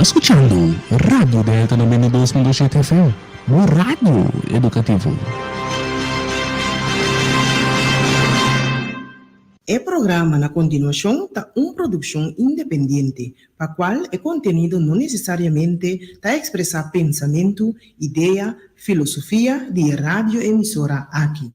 skuchando Radio Delta 92.7 FM, bo radio edukativo. E programa na kontinuashon ta un produkshon independiente, pa kual e kontenido no nesesariamente ta ekspresá pensamentu, idea, filosofia di e radioemisora aki.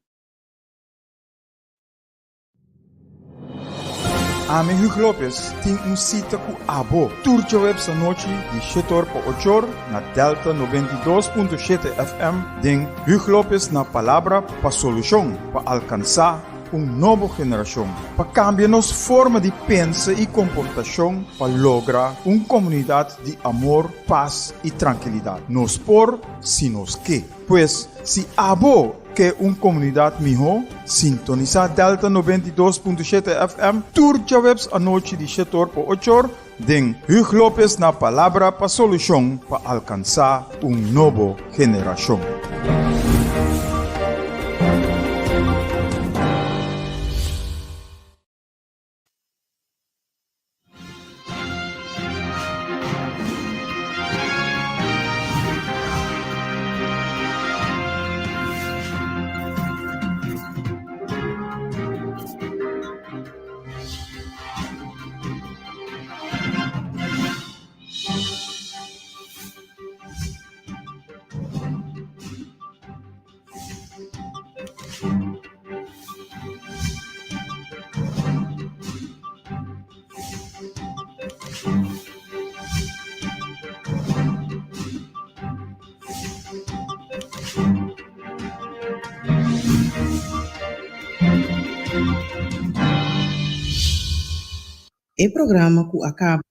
Ami Hugh Lopez tin un sita ku abo tur djaweps anochi di shetor pa ochor na Delta 92.7 FM den Hugh Lopez na Palabra pa Solushon pa alkansá un nobo generashon pa kambia nos forma di pensa i komportashon pa logra un komunidat di amor, pas i trankilidat. Nos por si nos ke. Pues, si abo ke un komunidat mihó, sintonisá Delta 92.7 FM tur djaweps anochi di shetor pa ochor den Hugh Lopez na Palabra pa Solushon pa alkansá un nobo generashon. E programa ku a kaba.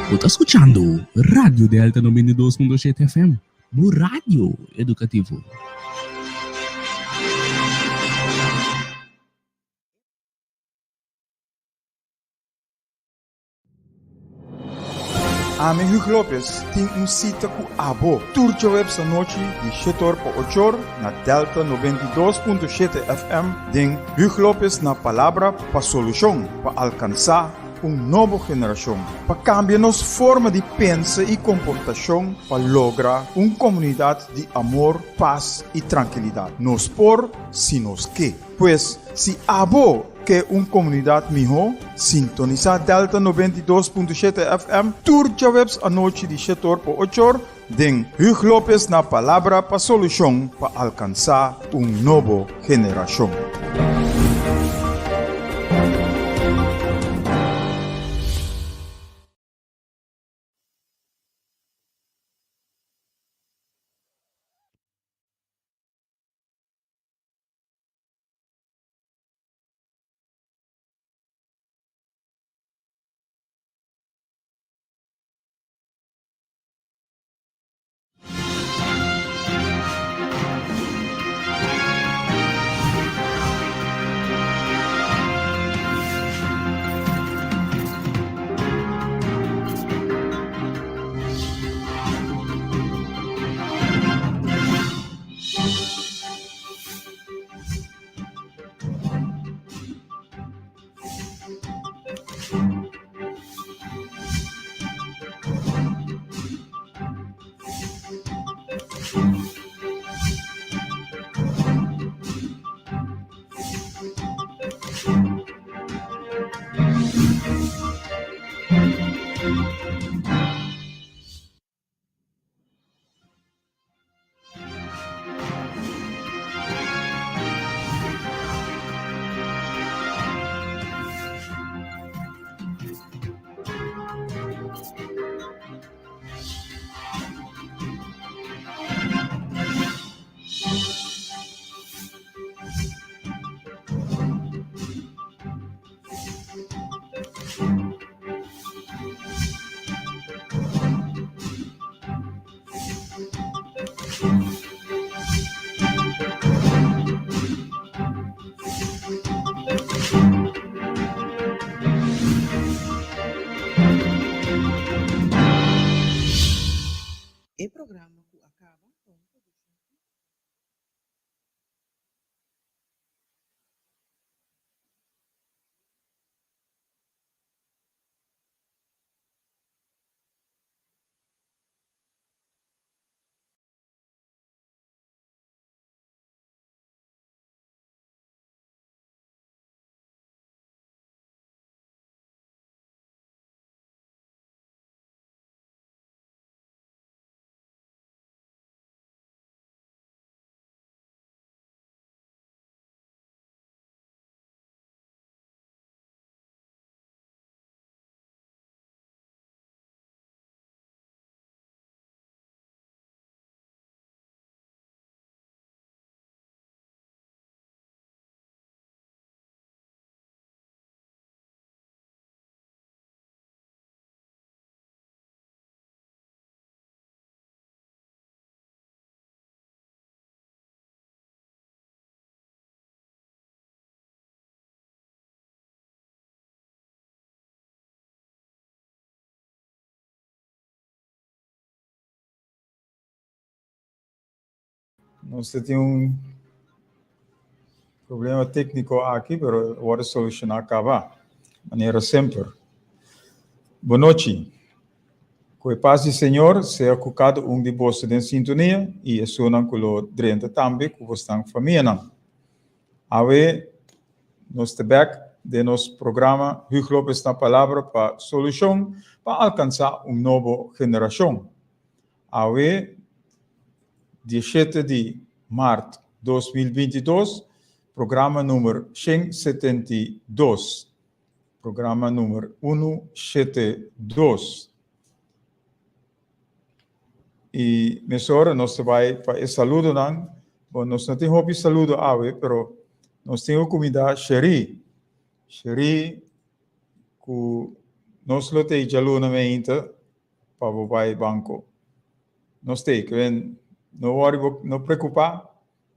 Bo ta skuchando Radio Delta 92.7 FM, bo radio edukativo. Ami Hugh Lopez tin un sita ku abo tur djaweps anochi di shetor pa ochor na Delta 92.7 FM den Hugh Lopez na Palabra pa Solushon pa alkansá un nobo generashon pa kambia nos forma di pensa i komportashon pa logra un komunidat di amor, pas i trankilidat. Nos por si nos ke. Pues, si abo ke un komunidat mihó, sintonisá Delta 92.7 FM tur djaweps anochi di shetor pa ochor den Hugh Lopez na Palabra pa Solushon pa alkansá un nobo generashon. E programa ku a kaba ta un produkshon Nos ta tin un problema tékniko aki, pero wòrdu solushoná kaba, manera semper. Bonochi. Ku e pas di Señor sea ku kada un di boso den sintonia i esunnan ku lo drenta tambe ku bosnan famianan. Awe nos ta bèk den nos programa Huug Lopez na Palabra pa Solushon pa alkansá un nobo generashon. Awe, dieshete di mart 2022, programa number 172. Programa number 172. I mesora nos ta bai pa e saludonan. Bon, nos no tin hopi saludo awe, pero nos tin ku kumindá Sherry. Sherry ku nos lo tei djaluna meinta pa bo bai banko. Nos tei, kwen no wòri bo, no preokupá.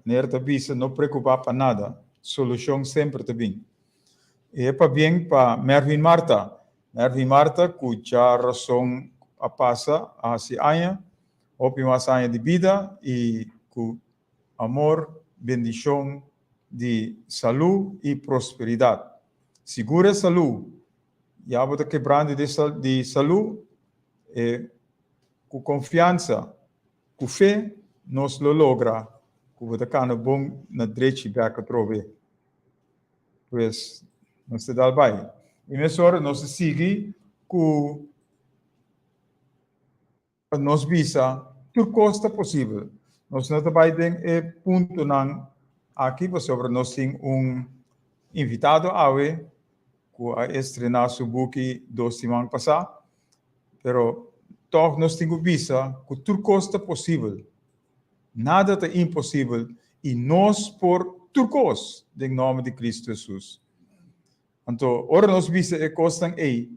Manera ta bisa, no preokupá pa nada, solushon semper ta bin. I e pabien pa Mervin Martha. Mervin Martha ku djarason a pasa a hasi aña, hopi mas aña di bida i ku amor, bendishon di salú i prosperidat. Sigur e salú, ya bo ta kebrandi di salú, e ku konfiansa Ku fe nos lo logra ku bo ta kana bon na drechi bek atrobe. Pues, nos ta dal bai. I mesora nos ta sigui ku nos bisa tur kos ta posibel. Nos no ta bai den e puntonan aki pasobra nos tin un invitado awe ku a estrená su buki dos siman pasá. Pero tòg nos tin ku bisa ku tur kos ta posibel. Nada ta imposibel i nos por tur kos den nòmber di Kristu Hesus. Anto ora nos bisa e kosnan ei,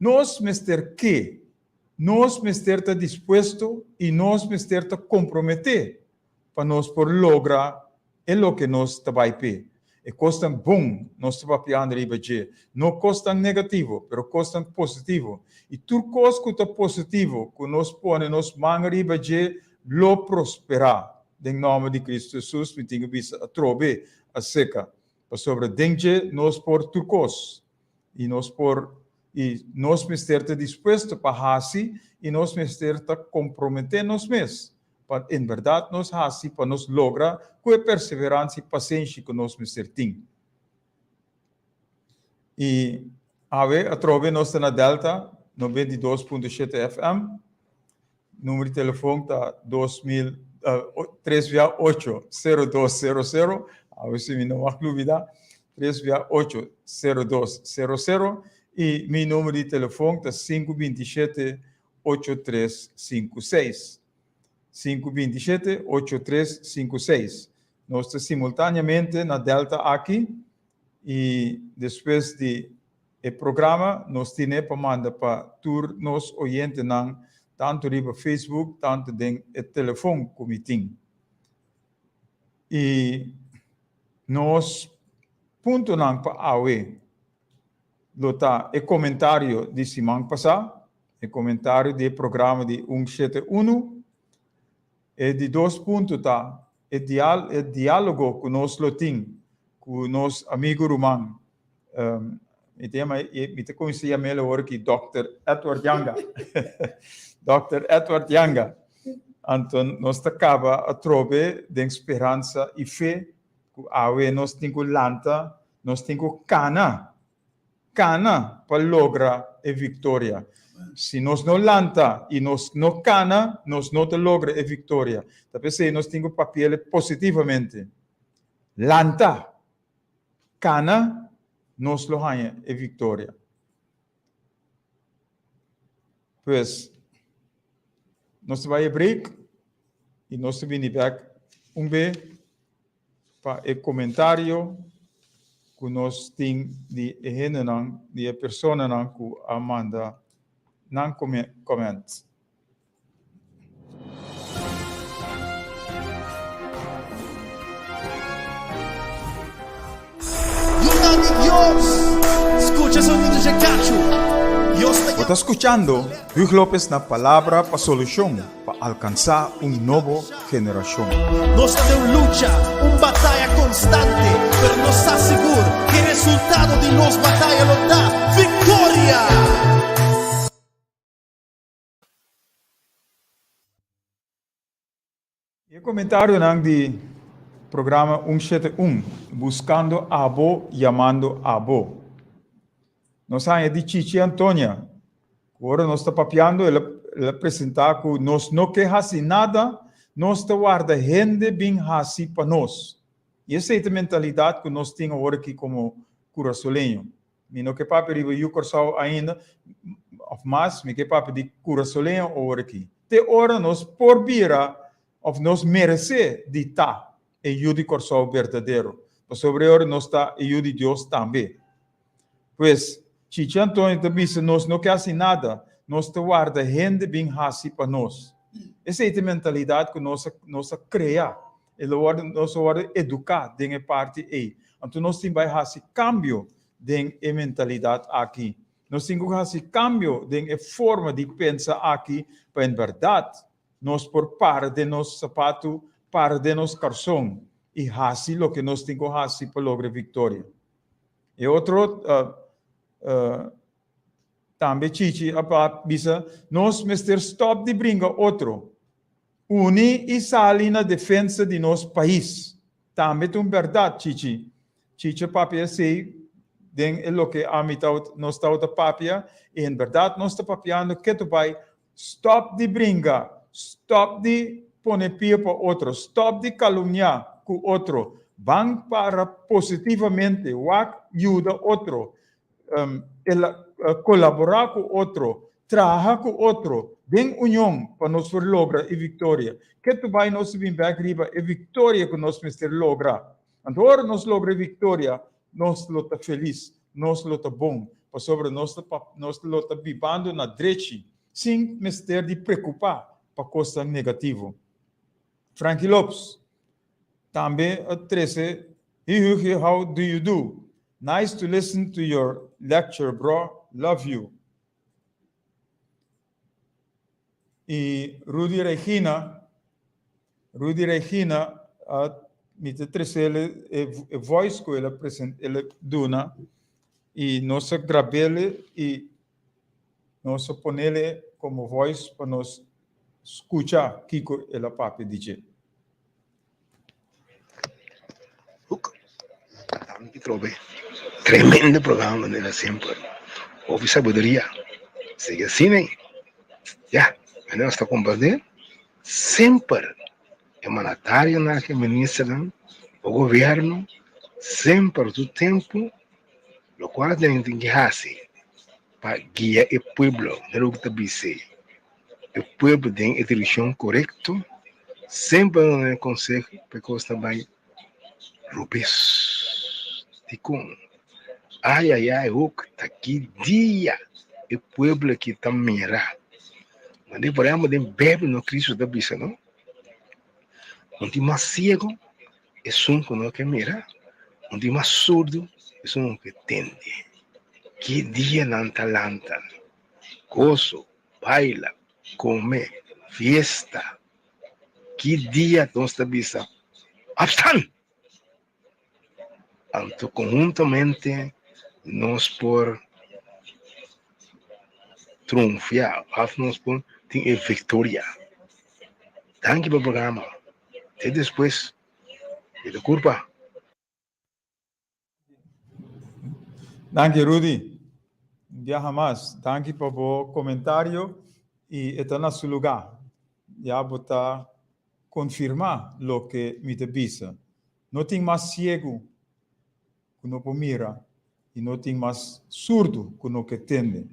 nos mester ke, nos mester ta dispuesto i nos mester ta komprometé pa nos por logra e loke nos ta bai p'e. E kosnan bon nos ta papiando riba dje, no kosnan negativo, pero kosnan positivo. I tur kos ku ta positivo ku nos pone nos man riba dje lo prosperá. Den nòmber di Kristu Hesus mi tin ku bisa atrobe aseka, pasobra den dje nos por tur kos i nos por i nos mester ta dispuesto pa hasi i nos mester ta komprometé nos mes pa en bèrdat nos hasi pa nos logra ku e perseveransia i pasenshi ku nos mester tin. I awe atrobe nos ta na Delta 92.7 FM. Numero di telefon ta 2000 3 via 8 0200. Awe si mi no mag lubida. 3 via 8 0200. I mi numero di telefon ta 527 8356. 527 8356. Nos ta simultaneamente na Delta aki i despues di e programa nos tine pa manda pa tur nos oyentenan tantu riba Facebook tantu den e telefon ku mi tin. I nos puntonan pa awe lo ta e komentario di siman pasá. E komentario di e programa di un shete unu. E di dos punto ta e e diálogo ku nos lo tin ku nos amigu ruman, mi ta yama, mi ta kuminsá yam'el awor aki Dòkter Edward Janga. Dòkter Edward Janga. Anto nos ta kaba atrobe den speransa i fe ku awe nos tin ku lanta, nos tin ku kana Kana pa logra e viktoria. Si nos no lanta i nos no kana, nos no ta logra e viktoria. Ta p'esei nos tin ku papi'el positivamente. Lanta! Kana, nos lo haña e viktoria. Pues, nos ta bai e break i nos ta bini bèk un be. Pa e komentario ku nos tin di e hendenan, di e personanan ku a manda nan comment. Yunan di Dios, skucha sonido dje kachu. Dios ta Bo ta skuchando Huug Lopez na Palabra pa Solushon. Pa alkansá un nobo generashon. Nos ta den un lucha, un bataya konstante, pero nos sa sigur ku e resultado di nos bataya lo ta viktoria! E komentarionan di programa un shete un, Buskando Abo, Yamando Abo. Nos haña di Chichi Antonia, ku ora nos ta papiando el a el a presentá ku nos no ke hasi nada, nos ta warda hende bin hasi pa nos. I esei ta mentalidat ku nos tin awor aki komo kurasoleño. Mi no ke papia riba yu Kòrsou ainda, òf mas, mi ke papia di kurasoleño awor aki. Te ora nos por bira òf nos meresé di ta e yu di Kòrsou berdadero, pasobra e ora nos ta e yu di Dios tambe. Pues, Chichi Antonio ta bisa nos no ke hasi nada, nos ta warda hende bin hasi pa nos. Esei ta e mentalidat ku nos a nos a krea, e lo wòrdu nos a wòrdu eduká den e parti ei. Anto nos tin bai hasi kambio den e mentalidat aki. Nos tin ku hasi kambio den e forma di pensa aki pa en bèrdat nos por para den nos sapatu, para den nos karson i hasi loke nos tin ku hasi pa logra viktoria. E otro tambe Chichi a bisa, nos mester stop di bringa otro, uni i sali na defensa di nos pais. Tambe ta un berdad, Chichi. Chichi a papia esei den e loke ami tawata, nos tawata papia, i en berdad nos ta papiando ketu bai, stop di bringa, stop di pone pia pa otro, stop di calumnia cu otro, ban para positivamente, wak yuda otro, colabora cu otro, traha cu otro den union pa nos por logra e victoria. Ketu bai nos ta bin bek riba e victoria cu nos mester logra. Anto ora nos logra e victoria, nos lo ta felis, nos lo ta bon, pasobra nos ta nos lo ta bibando na drechi, sin mester di preocupa pa cosnan negativo. Frankie Lopes tambe a trece, Hi Hughie, how do you do? Nice to listen to your lecture bro, love you. I Rudy Regina, Rudy Regina a mi ta tresele e voice ku el a present el a duna i nos a grabele i nos a ponele komo voice pa nos skucha kiko el a papia di dje. Hoek, danki trobe. Tremendo programa manera semper. Hopi sabiduria. Sigui asina ei. Ya, manera nos ta komprende semper e mandatarionan aki, e ministernan, o gobierno semper tur tempu lokual nan tin ki hasi pa guia e pueblo na loke ta bis'e. E pueblo den e direkshon korekto, semper nan duna e konseho pa e kos ta bai robes. Dikon? Ai ai ai hok ta ki dia e pueblo aki ta mira. Mane por ehempel den Beibel no Kristu ta bisa no, un tin mas siego esun ku no ke mira, un tin mas surdu esun ku no ke tende. Ki dia nan ta lanta? Goso. Baila, come, fiesta. Ki dia nos ta bisa afstand? Anto conhuntamente nos por triunfia of nos por tin e victoria. Danki pa programa. Te despues. Bida curpa. Danki Rudy. Un biaha mas, danki pa bo komentario i e ta na su lugá. Ya bo ta konfirmá loke mi ta bisa. No tin mas siegu ku no por mira i no tin mas surdu ku no ke tende.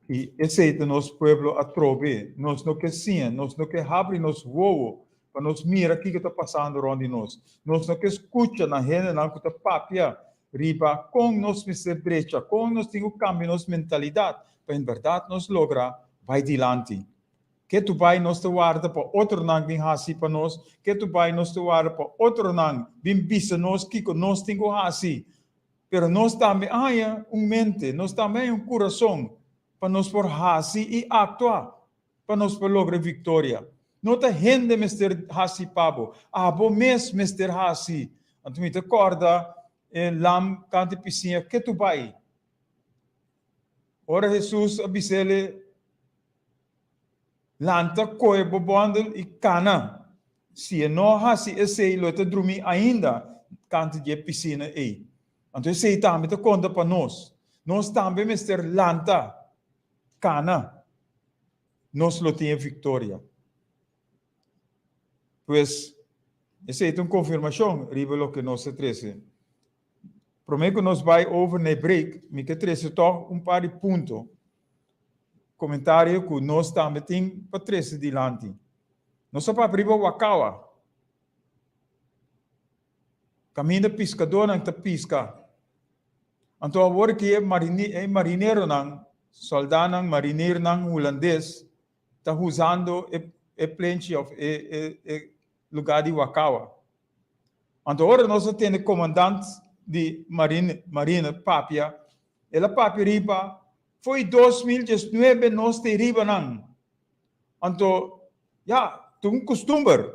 I esei ta nos pueblo atrobe. Nos no ke siña, nos no ke habri nos wowo pa nos mira kiko ta pasando rònt di nos. Nos no ke skucha na hendenan ku ta papia riba kon nos mester drecha, kon nos tin ku kambia nos mentalidat pa en bèrdat nos logra bai dilanti. Ke tu bai nos ta warda pa otronan bin hasi pa nos? Ke tu bai nos ta warda pa otronan bin bisa nos kiko nos tin ku hasi? Pero nos tambe a haña un mente, nos tambe a haña un kurason pa nos por hasi i aktua pa nos por logra viktoria. No ta hende mester hasi pa bo, abo mes mester hasi. Anto mi ta kòrda e lam kanta e pisiña, Ke tu bai? Ora Hesus a bis'el, Lanta, kohe bo bòndel i kana. Si e no hasi esei, lo e ta drumí ainda kanta di e pisina ei. Anto esei tambe ta konta pa nos. Nos tambe mester lanta, kana. Nos lo tin e viktoria. Pues, esei ta un konfirmashon riba loke nos a trese. Promé ku nos bai over na e break, mi ke trese tòg un par di punto, komentario ku nos tambe tin pa trese dilanti. Nos a papia riba Wakawa, kaminda piskadónan ta piska. Anto awor ki e marineronan, sòldánan, marinirnan hulandes ta usando e plenchi òf e lugá di Wakawa. Anto ora nos a tende komandant di marina papia, el a papia riba, Fo'i 2019 nos ta e riba nan. Anto, ya, ta un kustumber.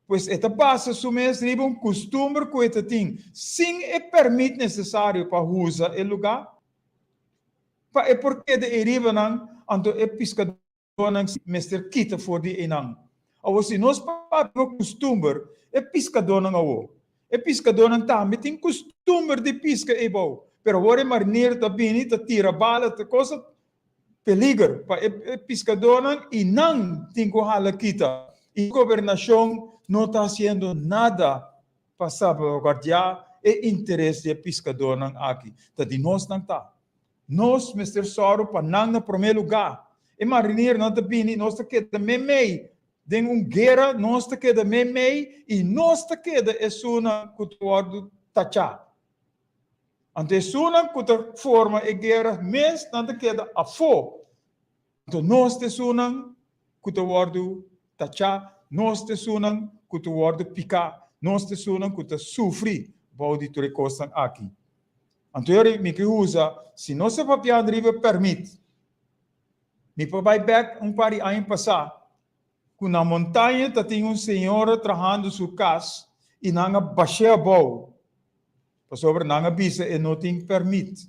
Pues e ta basa su mes riba un kustumber ku e ta tin sin e pèrmit nesesario pa usa e lugá. Pa e por keda e riba nan, anto e piskadónan mester kita for di einan. Awor si nos papia riba kustumber, e piskadónan awor. E piskadónan tambe tin kustumber di piska eibou, pero awor e marinero ta bini ta tira bala, ta kosa peliger pa e piskadónan i nan tin ku hala kita. I gobernashon no ta hasiendo nada pa salvaguardiá e interes di e piskadónan aki. Ta di nos nan ta. Nos mester sòru pa nan na promé lugá. E marinirnan ta bini, nos ta keda meimei den un guera, nos ta keda meimei i nos ta keda esunnan ku ta wòrdu tachá. Anto esunnan ku ta forma e guera mes nan ta keda afó. Anto nos ta esunnan ku ta wòrdu tachá, nos ta esunnan ku ta wòrdu piká, nos ta esunnan ku ta sufri bou di tur e kosnan aki. Anto yori mi ke usa, si nos ta papiando riba e pèrmit, mi por bai bèk un par di aña pasá ku na Montaña ta tin un señora trahando su kas i nan a bash'é abou pasobra nan a bisa e no tin pèrmit.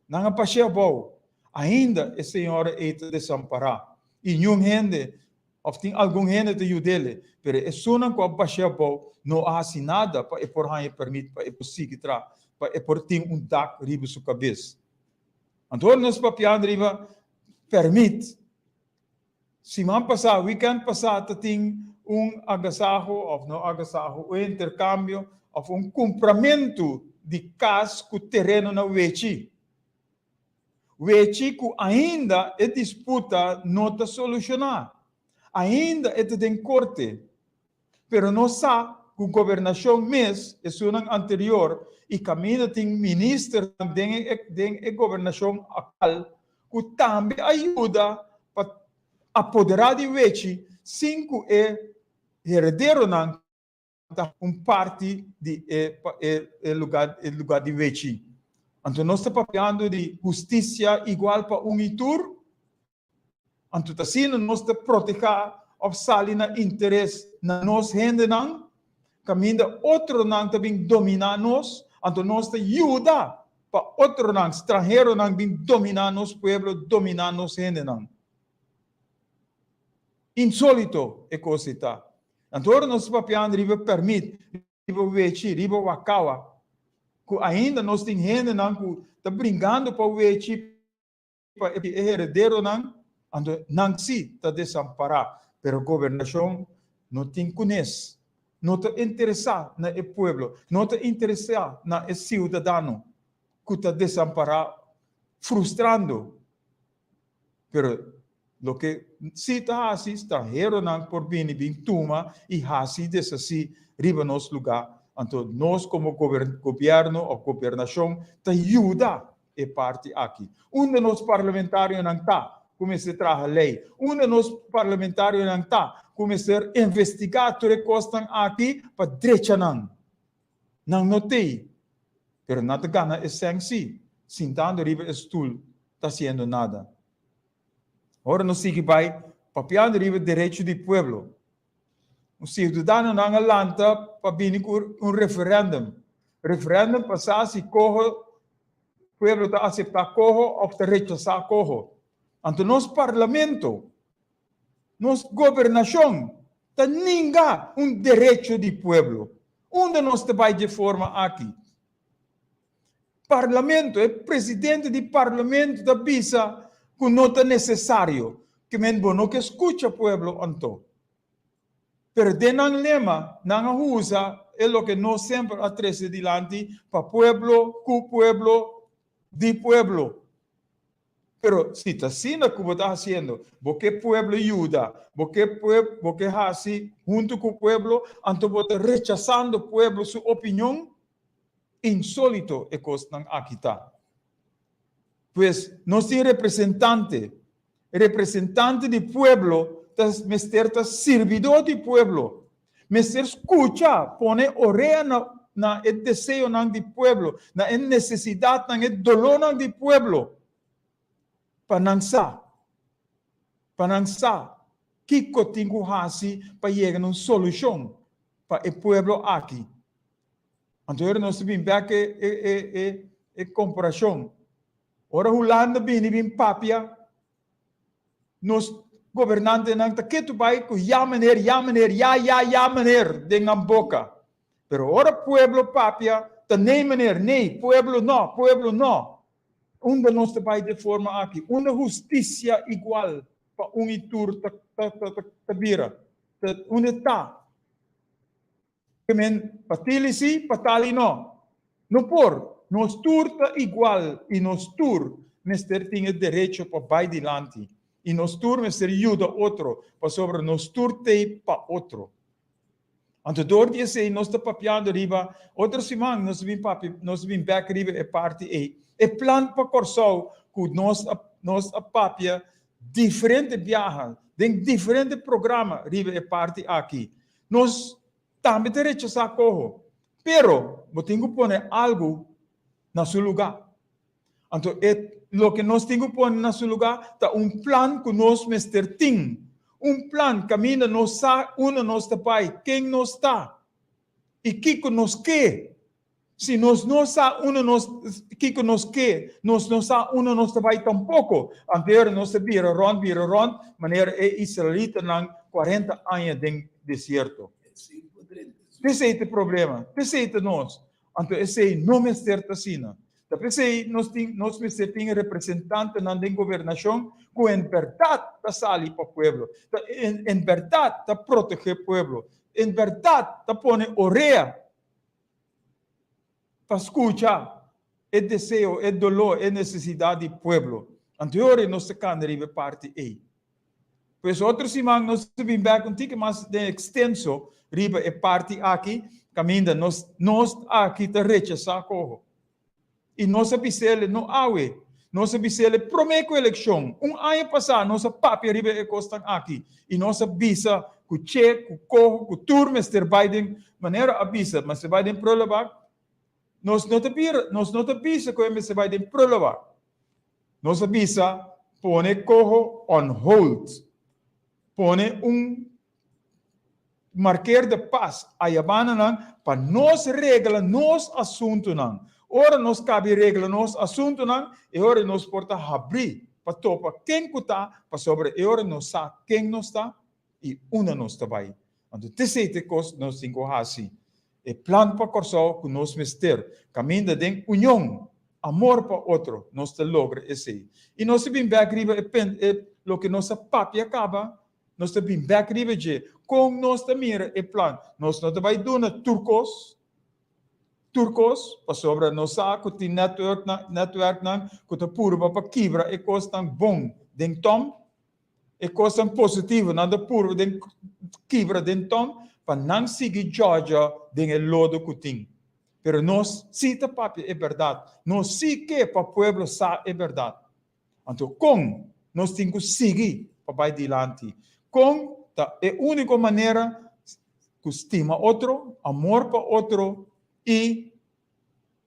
Nan a bash'é abou. Ainda e señora ei ta desampará i niun hende òf tin algun hende ta yud'é, pero esunnan ku a bash'é abou no a hasi nada pa e por haña pèrmit pa e por sigui traha, pa e por tin un dak riba su kabes. Anto ora nos papiando riba pèrmit, Siman pasá, wikènt pasá ta tin un agasaho òf no agasaho, un interkambio òf un kumpramentu di kas ku tereno na Wechi. Wechi ku ainda e disputa no ta solushoná. Ainda e ta den korte. Pero nos sa ku gobernashon mes, esunnan anterior i kaminda tin ministernan den e den e gobernashon aktual ku tambe a yuda pa apoderá di wechi sin ku e herederonan ta un parti di e e luga e luga di wechi. Anto nos ta papiando di hustisia igual pa un i tur? Anto ta asina nos ta protehá òf sali na interes na nos hendenan, kaminda otronan ta bin dominá nos, anto nos ta yuda pa otronan, stranheronan bin dominá nos pueblo, dominá nos hendenan. Insólito e kos ei ta. Anto ora nos ta papiando riba pèrmit, riba wechi, riba wakawa, ku ainda nos tin hendenan ku ta bringando pa wechi, pa e herederonan, anto nan sí ta desampará. Pero gobernashon no tin kunes, no ta interesá na e pueblo, no ta interesá na e siudadano ku ta desampará, frustrando. Pero loke sí ta hasi, stranheronan por bini bin tuma i hasi deshasí riba nos lugá. Anto nos komo gobièrnu òf gobernashon ta yuda e parti aki. Unda nos parlamentarionan ta ku mester traha lei? Unda nos parlamentarionan ta ku mester investigá tur e kosnan aki pa drecha nan? Nan no t'ei, pero nan ta gana e sèn sí, sintando riba e stul ta hasiendo nada. Ora nos sigui bai papiando riba derecho di pueblo, un siudadanonan a lanta pa bini ku un referendum. Referendum pa sa si koho pueblo ta aseptá koho òf ta rechasá koho. Anto nos parlamento, nos gobernashon ta ninga un derecho di pueblo. Unda nos ta bai dje forma aki? Parlamento, e presidente di parlamento ta bisa ku no ta nesesario. Ke men bo no ke skucha pueblo anto. Pero den nan lema nan a usa e loke nos semper a trese dilanti pa pueblo, ku pueblo, di pueblo. Pero si ta asina ku bo ta hasiendo, bo ke pueblo yuda, bo ke bo ke hasi huntu ku pueblo, anto bo ta rechasando pueblo su opinion? Insólito e kosnan aki ta. Pues nos tin representante, representante di pueblo ta mester ta sirbidó di pueblo, mester skucha, pone orea na na e deseonan di pueblo, na e nesesidatnan, e dolónan di pueblo, pa nan sa, pa nan sa kiko tin ku hasi pa yega na un solushon pa e pueblo aki. Anto ora nos ta bin bek e e e e e komparashon. Ora Hulanda bini bin papia, nos gobernantenan ta ketu bai ku ya meneer, ya meneer, ya ya ya meneer den nan boka. Pero ora pueblo papia ta nee meneer, nee, pueblo no, pueblo no. Unda nos ta bai de forma aki? Unda hustisia igual pa un i tur ta ta ta ta bira? Ta unda ta? Ke men pa tili si, pa tali no. No por, nos tur ta igual i nos tur mester tin e derecho pa bai dilanti i nos tur mester yuda otro pasobra nos tur t'ei pa otro. Anto dor di esei nos ta papiando riba otro siman nos bin papia nos bin bek riba e parti ei. E plan pa Kòrsou ku nos a nos a papia diferente biaha den diferente programa riba e parti aki. Nos tambe ta rechasá koho, pero bo tin ku pone algu na su lugá. Anto e loke nos tin ku pone na su lugá ta un plan ku nos mester tin, un plan kaminda nos sa unda nos ta bai, ken nos ta i kiko nos ke. Si nos no sa unda nos, kiko nos ke, nos no sa unda nos ta bai tampoko. Anto nos ta bira rònt, bira rònt, manera e israelitanan kuarenta aña den desierto. P'esei ta e problema, p'esei ta nos. Anto esei no mester ta asina. Ta p'esei nos tin, nos mester tin representantenan den gobernashon ku en bèrdat ta sali pa pueblo, ta en bèrdat ta protegé pueblo, en bèrdat ta pone orea pa skucha e deseo, e doló, e nesesidat di pueblo. Anto e ora nos ta kanda riba e parti ei. Pues otro siman nos ta bin bek un tiki mas den ekstenso riba e parti aki, kaminda nos nos aki ta rechasá koho. I nos a bis'el no awe, nos a bis'el promé ku elekshon. Un aña pasá nos a papia riba e kosnan aki i nos a bisa ku Che, ku Koho, ku tur mester bai den, manera a bisa, mester bai den prullenbak. Nos no ta bira, nos no ta bisa ku e mester bai den prullenbak. Nos a bisa. Pone coho on hold. Pone un marker de pas ayabananan pa nos regla nos asuntunan. Ora nos kabi regla nos asuntunan, e ora nos por ta habrí pa topa ken ku ta, pasobra e ora nos sa ken nos ta i unda nos ta bai. Anto t'esei ta e kos nos tin ku hasi. E plan pa Kòrsou ku nos mester kaminda den union, amor pa otro, nos ta logra esei. I nos ta bin bèk riba e pen e loke nos a papia kaba, nos ta bin bèk riba dje. Kon nos ta mira e plan? Nos no ta bai duna tur kos, tur kos, pasobra nos sa ku tin netwerknan netwerknan ku ta purba pa kibra e kosnan bon den tòm. E kosnan positivo nan ta purba den kibra den tòn pa nan sigui djòdjò den e lodo ku tin. Pero nos sí ta papia e bèrdat. Nos sí ke pa pueblo sa e bèrdat. Anto kon nos tin ku sigui pa bai dilanti? Kon ta e úniko manera ku stima otro, amor pa otro i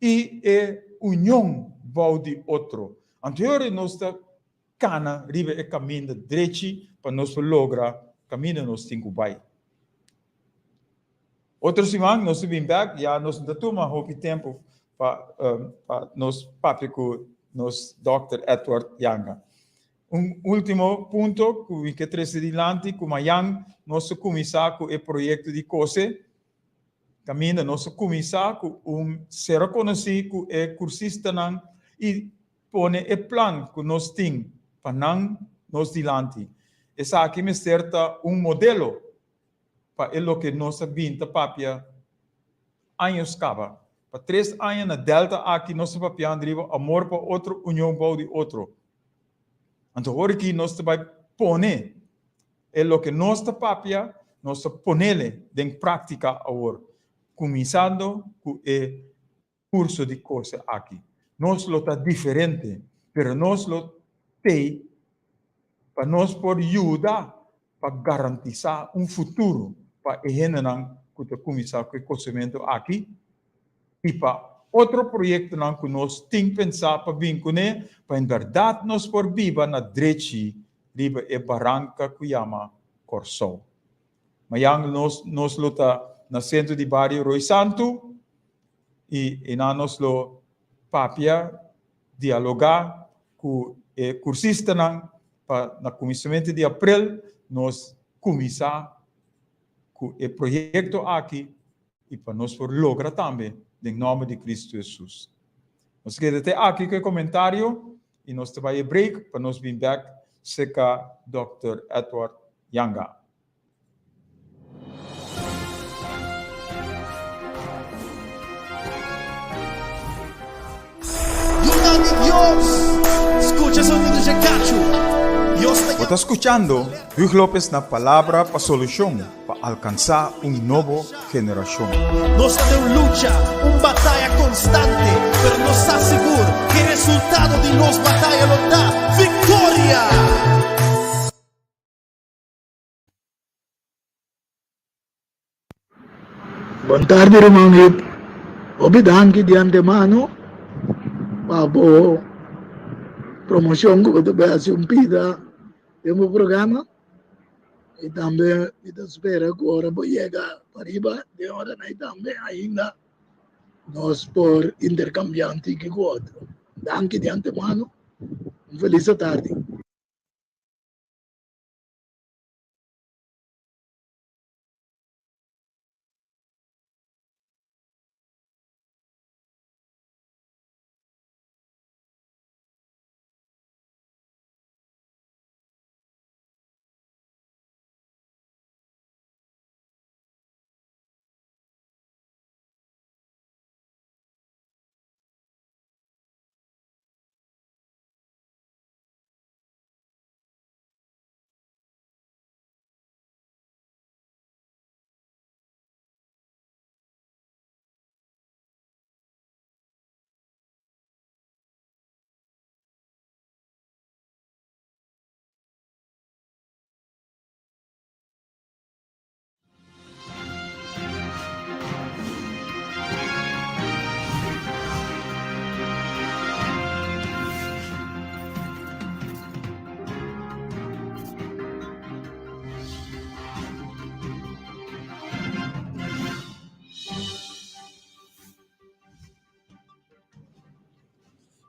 i e union bou di otro. Anto e ora nos ta Kana riba e kaminda drechi pa nos por logra kaminda nos tin ku bai. Otro siman nos ta bin bek, ya nos no ta tuma hopi tempu pa pa nos papia ku nos Dòkter Edward Janga. Un ultimo punto ku mi ke trese dilanti ku mayan nos ta kuminsá ku e proyekto di kose, kaminda nos ta kuminsá ku un sera konosí ku e kursistanan i Pone e plan ku nos tin pa nan nos dilanti. Esaki mester ta un modelo pa e loke nos a bin ta papia años kaba. Pa tres aña na Delta aki nos ta papiando riba amor pa otro, union bou di otro. Anto ora ki nos ta bai pone e loke nos ta papia, nos ta ponele den práktika awor, kuminsando ku e curso di cose aki. Nos lo ta diferente, pero nos lo tei pa nos por yuda pa garantisa un futuro pa e hendenan cu ta cuminsa cu e cosemento aki y pa otro proyectonan cu nos tin pensa pa bin cune pa en berdad nos por biba na drechi riba e baranca cu yama Corsou. Mayan nos nos lo ta na Centro di Bario Rooi Santu y einan nos lo papia, dialoga cu e cursistanan pa na cuminsamentu di april nos cuminsa cu e proyecto aki y pa nos por logra tambe den nomber di Cristo Jesus. Nos keda te aki cu e comentario y nos ta bay e break pa nos bin bek cerca Dòkter Edward Janga. Yunan di Dios, skucha sonido dje kachu. Dios ta Bo ta skuchando Huug Lopez na Palabra pa Solushon pa alkansá un nobo generashon. Nos ta den un lucha, un bataya konstante, pero nos sa sigur ku e resultado di nos bataya lo ta viktoria! Bon tardi ruman Hip. Hopi danki di antemano pa bo promocion cu bo ta bay haci un pida den bo programa y tambe mi ta spera cu ora bo yega pariba den ora nan tambe ainda nos por intercambia un tiki cu otro. Danki di antemano. Un feliz tardi.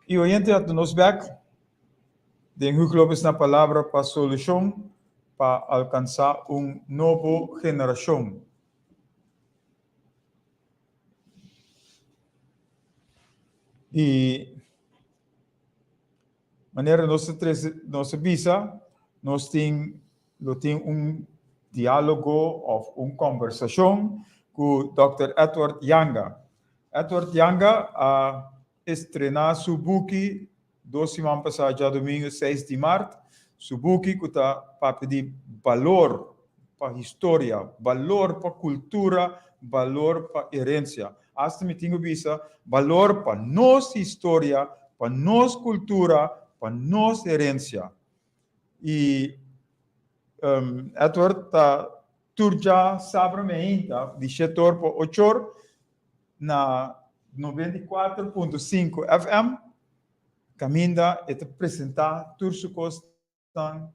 I oyente a nos bek den Hugo Lopez na Palabra pa Solushon pa alkansá un nobo generashon. I manera nos a trese, nos a bisa, nos tin lo tin un diálogo òf un kòmbersashon ku dòkter Edward Yanga. Edward Yanga a estrená su buki dos siman pasá djadumingu seis di mart, su buki ku ta papia di balor pa historia, balor pa kultura, balor pa herensia. Asta mi tin ku bisa balor pa nos historia, pa nos kultura, pa nos herensia. I Edward ta tur djasabra meinta di shetor pa ochor na 94.5 FM kaminda e ta presentá tur su kosnan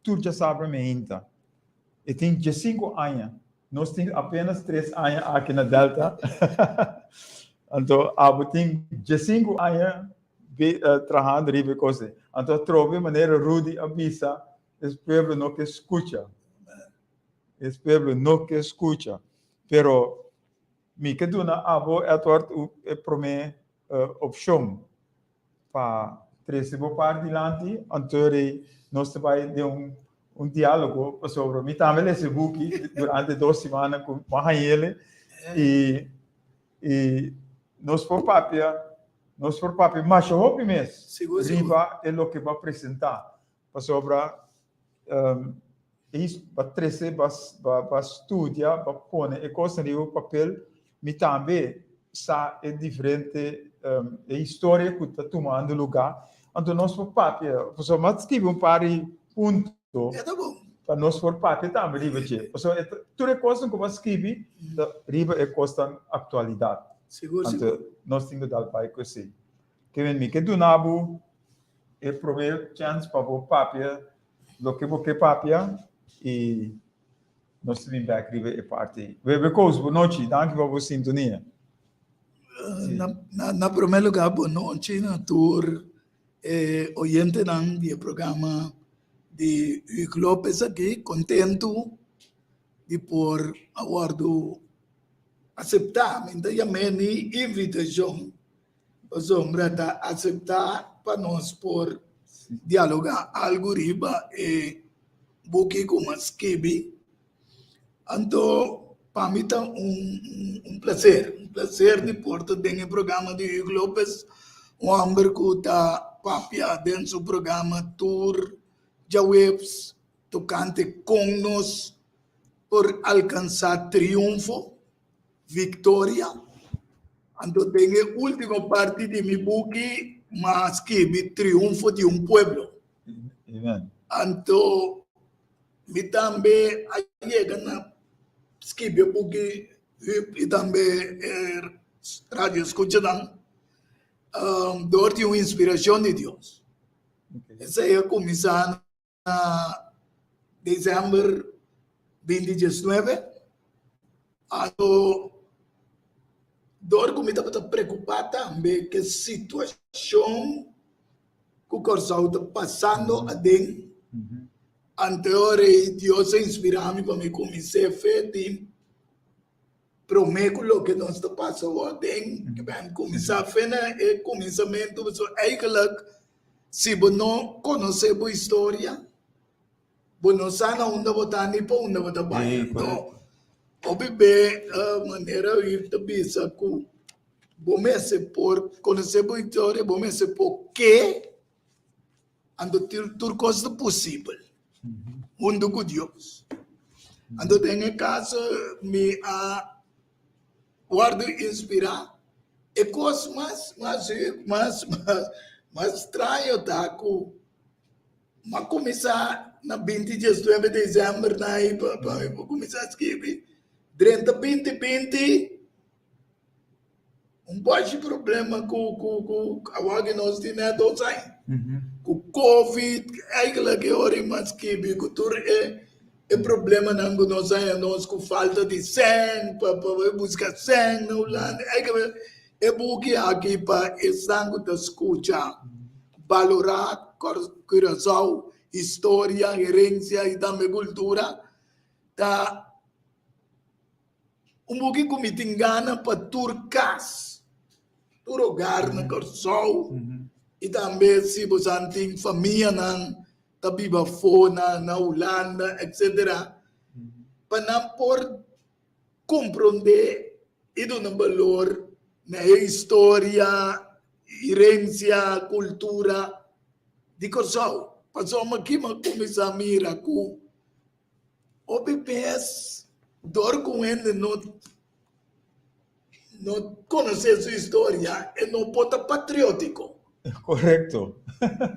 tur djasabra meinta. E tin diesinku aña. Nos tin apenas tres aña aki na Delta. Anto abo tin diesinku aña trahando riba e kos ei. Anto atrobe manera Rudy a bisa, es pueblo no ke skucha. Es pueblo no ke skucha. Pero mi ke duna abo, Edward, e promé opshon pa trese bo par dilanti, anto rei nos ta bai den un un diálogo pasobra mi tambe lesa e buki durante dos simana ku mi a hañ'el i i nos por papia nos por papia masha hopi mes riba e loke bo a presentá pasobra e ba trese ba ba studia ba pone e kosnan riba papel mi tambe sa e diferente e historia ku ta tumando lugá anto nos por papia pasobra mi a skibi un par di punto pa nos por papia tambe riba dje pasobra tur e kosnan ku bo a skibi ta riba e kosnan aktualidat anto nos tin ku dal bai ku esei ke men mi ke duna bo e promé chèns pa bo papia loke bo ke papia i nos ta bin bèk riba e parti ei. Webe Koos, bo nochi, danki pa bo sintonia. Na, na, na promé lugá, bo nochi na tur e oyentenan di e programa di Hugo Lopez aki. Kontentu di por a wòrdu aseptá, mi no ta yam'é ni invitashon, Pasobra ta aseptá pa nos por dialogá algu riba e buki ku mi a skibi. Anto pa mi ta un plaser, un plaser di por ta den e programa di Hugo Lopez, un hòmber ku ta papia den su programa tur djaweps tokante kon nos por alkansá triunfo. Victoria. Anto den e ultimo parti di mi buki m'a skibi Triunfo di un pueblo. Amen. Anto mi tambe a yega na skibi e buki Huub i tambe e radio escuchanan dor di un inspiracion di Dios. Esei a cuminsa Na december binti diesnuebe, anto dor ku mi tabata preokupá tambe ku e situashon ku Kòrsou ta pasando aden, anto e ora ei Dios a inspirá mi pa mi kumins'é fe di promé ku loke nos ta pasa awor den, ke ben kuminsá fe na e kuminsamentu, pasobra eigentlik Si bo no konosé bo historia, bo no sa na unda bo ta ni pa unda bo ta bai. Anto, hopi be manera Huib ta bisa ku bo mester por konosé bo historia, bo mester por ke, anto tur kos ta posibel huntu ku Dios. Anto den e kaso mi a Wòrdu inspirá. E kos mas mas mas mas straño ta ku m'a kuminsá na binti diesnuebe desèmber na ei pa pa mi por kuminsá skibi drenta binti binti un bòshi problema ku ku ku awor ku nos tin net dos aña ku covid eigenlijk e ora m'a skibi ku tur e E problemanan ku nos haña nos ku falta di sèn pa pa bai buska sèn na Hulanda. Ai ke E buki aki pa esnan ku ta skucha, balorá Curaçao, historia, herensia i tambe kultura, ta un buki ku mi tin gana pa tur kas, tur hogar na Kòrsou i tambe si bo san tin famianan ta biba afó na Hulanda etcetera, pa nan por komprondé i duna balor na e historia, herensia, kultura di Kòrsou. Pasobra aki mi a kuminsá mira ku hopi bes dor ku hende no no konosé su historia e no por ta patriótiko. Korekto.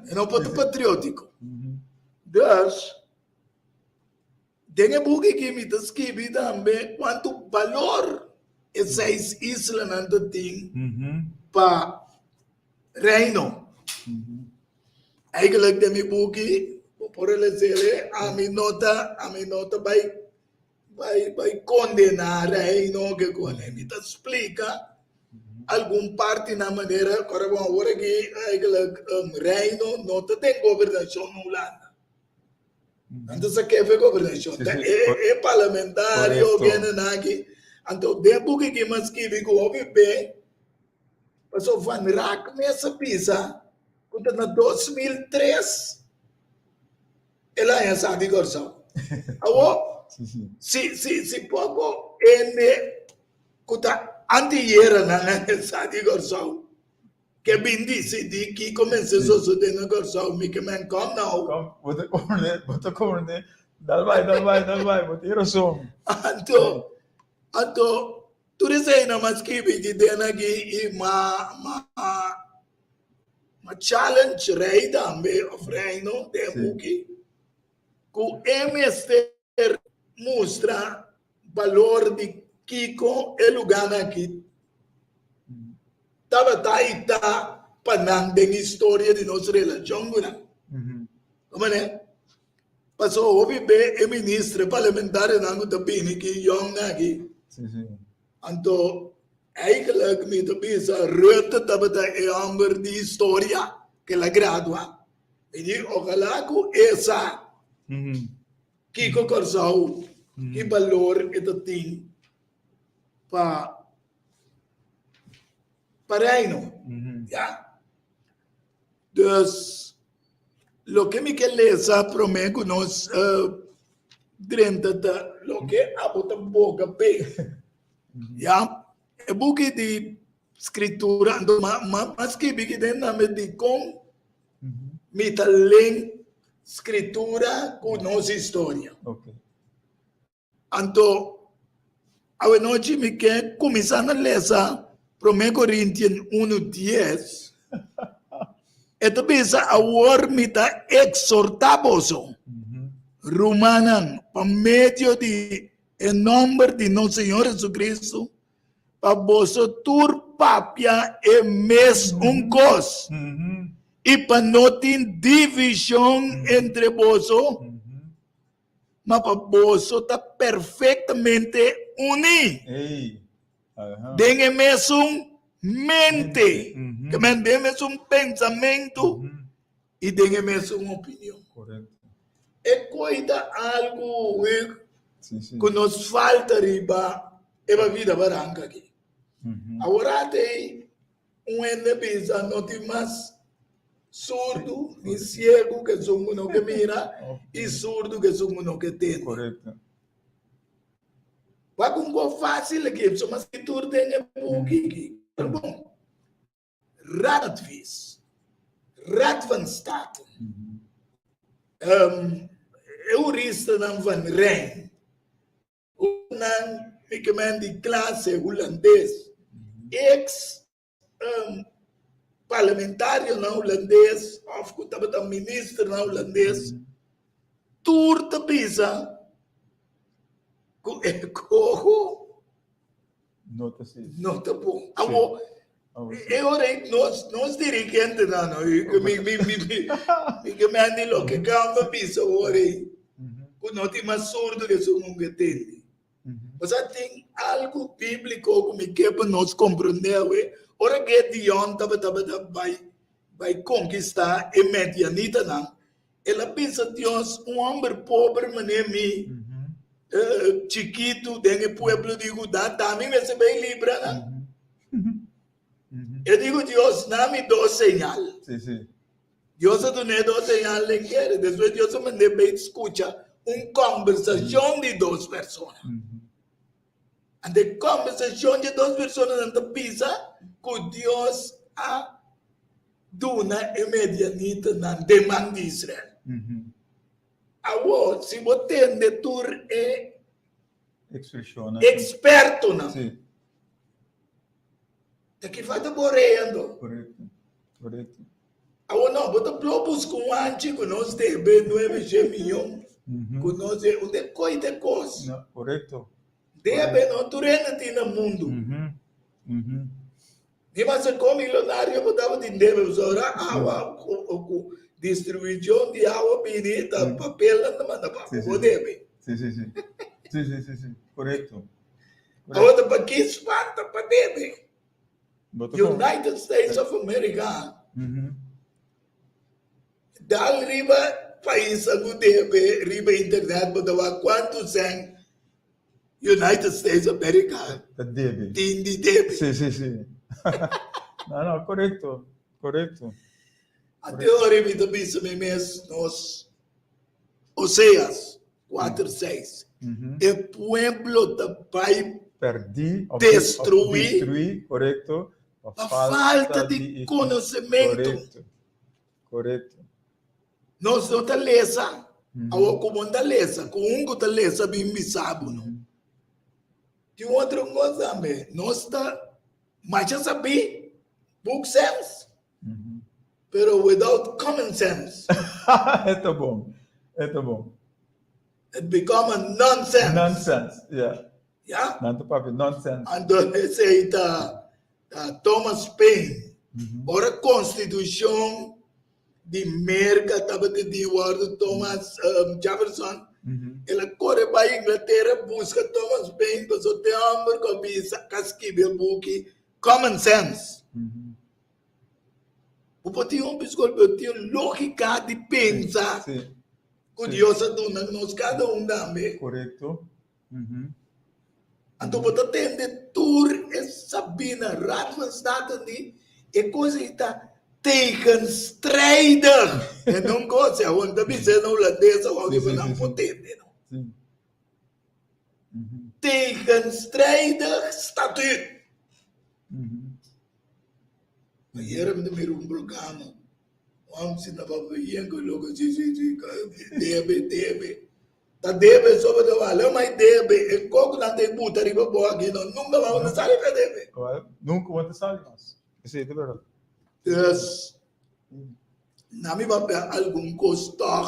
E no por ta patriótiko. Dus. Den e buki aki mi ta skibi tambe kuantu balor e seis islanan ta tin pa Reino. Eigenlijk den mi buki, bo por les'e, ami no ta, ami no ta bai bai bai kondená Reino ke kone. Mi ta splika algun partinan manera, ora bo awor aki eigenlijk Reino no ta den gobernashon na Hulanda. Nan ta sa kefe gobernashon. Ta e e parlamentario kende nan aki. Anto den buki ki mas skibi ku hopi be paso Van Raak mes a bisa ku ta na 2003 el a haña sa di Kòrsou. Awor si si si poko hende ku ta antiyera nan a haña sa di Kòrsou. Ke bin disidí kiko mester sosodé na Kòrsou, mi ke men kòm nou. Kòm, bo ta komprendé, bo ta komprendé. Dal bai, dal bai, dal bai, bo tin rason. Anto, anto, tur eseinan m'a skibi ki den aki i m'a, m'a, m'a challenge rei tambe, òf reino, den e buki, ku e mester mustra balor di kiko e lugánan aki tabata i ta pa nan den historia di nos relashon ku nan. Komprende? Pasobra hopi be e minister, e parlamentarionan ku ta bini ki yòngnan aki, anto eigenlijk mi ta bisa Rutte tabata e hòmber di historia ku el a gradua. Mi di ojalá ku e sa Kiko Kòrsou, ki balor e ta tin pa pa Reino? Ya. Dus loke mi ke lesa promé ku nos drenta ta loke abo ta boga p'e. Ya. E buki di Skritura, anto m'a skibi kiden tambe dikon Mi ta link Scritura cu nos historia. Anto, awenochi mi ke cuminsa na lesa Prome Corintien unu dies. E ta bisa, Awor mi ta exhorta boso, rumannan, pa medio di e nomber di nos Señor Jesucristo, pa boso tur papia e mes un kos, i pa no tin divishon entre boso, ma pa boso ta perfektamente uní den e mesun mente, ke men den e mesun pensamentu i den e mesun opinion. E koi ta algu ku nos falta riba e ba vida baranka aki. Awor atei un hende bisa no tin mas surdu ni siegu ku esun ku no ke mira i surdu ku esun ku no ke tende. Wak un kos fásil aki, pasobra mas tur den e buki aki. Pero bon. Raadadvies, Raad van State, e huristanan van Rijn, nan mi ke men di klase hulandes, ex parlamentarionan hulandes of ku tabata ministernan hulandes, tur ta bisa ku e koho No ta si. No ta bon. Awo, e ora ei nos, nos dirigentenan, no, i mi, mi, mi, mi, mi ke men di loke kamba bisa ora ei, ku no tin mas surdu ke esun ku ke tende. Osea, tin algu bíbliko ku mi ke pa nos komprendé awe. Ora Gedeon tabata bai bai konkistá e medianitanan, el a bisa Dios, Un hòmber pober manera mi, chikitu den e pueblo di Judá, ta mi mester bai libra nan? E di ku Dios, Na mi dos señal. Dios a dun'é dos señal den kere. Despues Dios a mand'é bai skucha un kòmbersashon di dos persona. Anto e kòmbersashon di e dos personanan ta bisa ku Dios a duna e medianitanan den man di Israel. Awor, si bo tende tur e ekspertonan, ta ki falta bo orea anto? Awor no, bo ta plo buska un hanchi ku nos debe nuebe shen miyon, ku nos debe, un de koi te kos. No, korekto. Debe no, tur hende tin na mundu. Ni mas kon milonario bo tabatin debe, pasobra awa ku distribushon di awa bini ta papelnan ta manda pa bo, bo debe. Si, si, si. Si, si, si, si. Korekto. Awor ta pa ki spanta pa debe? United States of America dal riba paisnan ku debe riba internet bo ta wak kuantu sèn United States of America tin di debe. Si si si no no korekto korekto. Ante ora mi ta bisa mi mes nos Oseas 4, 6. E pueblo ta bai Perdí of destruí destruí, korekto, pa falta di konosementu. Korekto, korekto. Nos no ta lesa. Awor ku bo no ta lesa, ku un ku ta lesa bin bisa bo no. Tin otro kos tambe, nos ta masha sabí, book sense, Pero without common sense. E ta bon, e ta bon. It become a nonsense. Nonsense, yeah. Ya? Nan ta papia nonsense. Anto esei ta Thomas Paine. Ora Constitucion di Merca tabata di wordo Thomas Jefferson, el a core bai Inglaterra busca Thomas Paine pasobra te homber cu a bisa, cu a skibi e buki Common Sense. Bo por tin hopi skol, pero tin lógika di pensa ku Dios a duna nos kada un tambe. Korekto. Anto bo ta tende tur e sabina, Raad van State di e kos ei ta tegenstrijdig. E no un kos, awor mi ta bisa na hulandes awor ku nan por tende no. Tegenstrijdig statuut. Ayera mi ta mira un programa, un homber sinta papia yen ku loke si si si debe debe. Ta debe so bo ta wak, ma e debe e koko nan ta buta riba bo aki no nunka mas bo ta sali pa e debe. Nunka bo ta sali mas, esei ta berdad. Dus na mi papia algun kos tòg.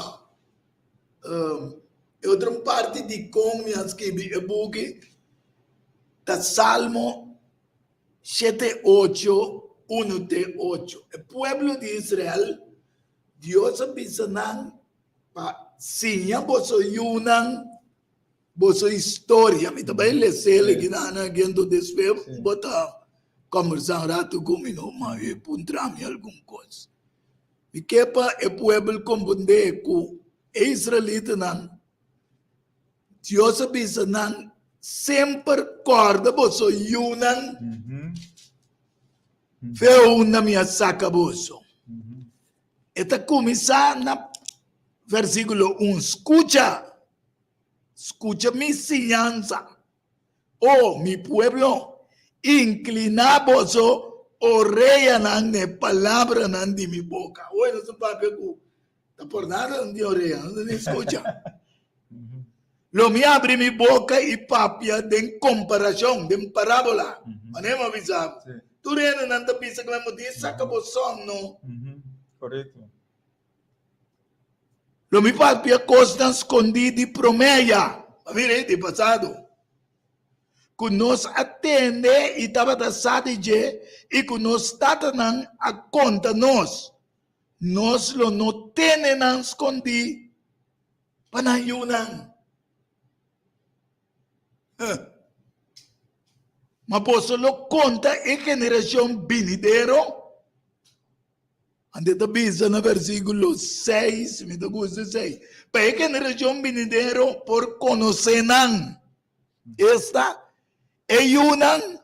E otro parti dikon mi a skibi e buki ta Salmo shete ocho, unu te ocho. E pueblo di Israel, Dios a bisa nan pa siña boso yunan boso historia. Mi ta bai les'el aki nan aki, anto despues bo ta kombersá un ratu ku mi no, ma e puntra mi algun kos. Mi ke pa e pueblo komprendé ku e israelitanan Dios a bisa nan, Semper kòrda boso yunan fe unda mi a saka boso. E ta kuminsá na versíkulo un, Skucha, skucha mi siñansa, o mi pueblo, inkliná boso oreanan na e palabranan di mi boka. Oe nos ta papia ku Ta por nada no tin orea, no ta ni scucha. Lo mi abri mi boca i papia den comparacion, den parabola. Manera mi a bisa bo. Tur hendenan ta bisa cu mi a tin saca bo son, no. Correcto. Lo mi papia cosnan scondí di promé ya, pa mira di pasado, cu nos a tende i tabata sa di dje i cu nos tatanan a conta nos. Nos lo no tene nan skondí pa nan yunan. Ma boso lo konta e generashon binidero. Anto e ta bisa na versíkulo seis, mi ta gusta esei, pa e generashon binidero por konosé nan, esta, e yunan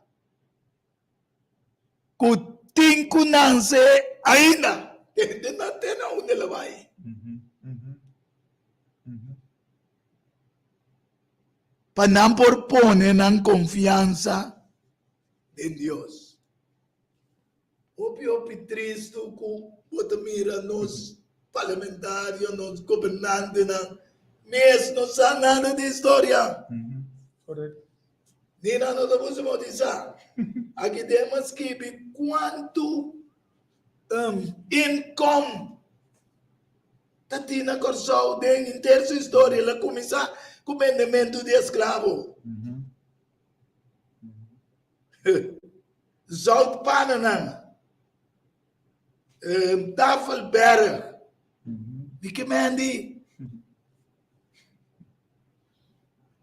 ku tin ku nanse ainda. Te na te na unda el a bai. Pa nan por pone nan konfiansa den Dios. Hopi hopi tristu ku bo ta mira nos parlamentario, nos gobernantenan mes no sa nada di historia. Ni nan no ta busca di sa. Aki den a skibi kuantu income ta tin na Kòrsou den henter su historia. El a kuminsá ku bendementu di esklabo. Zoutpannennan, Tafelberg, di ke men di?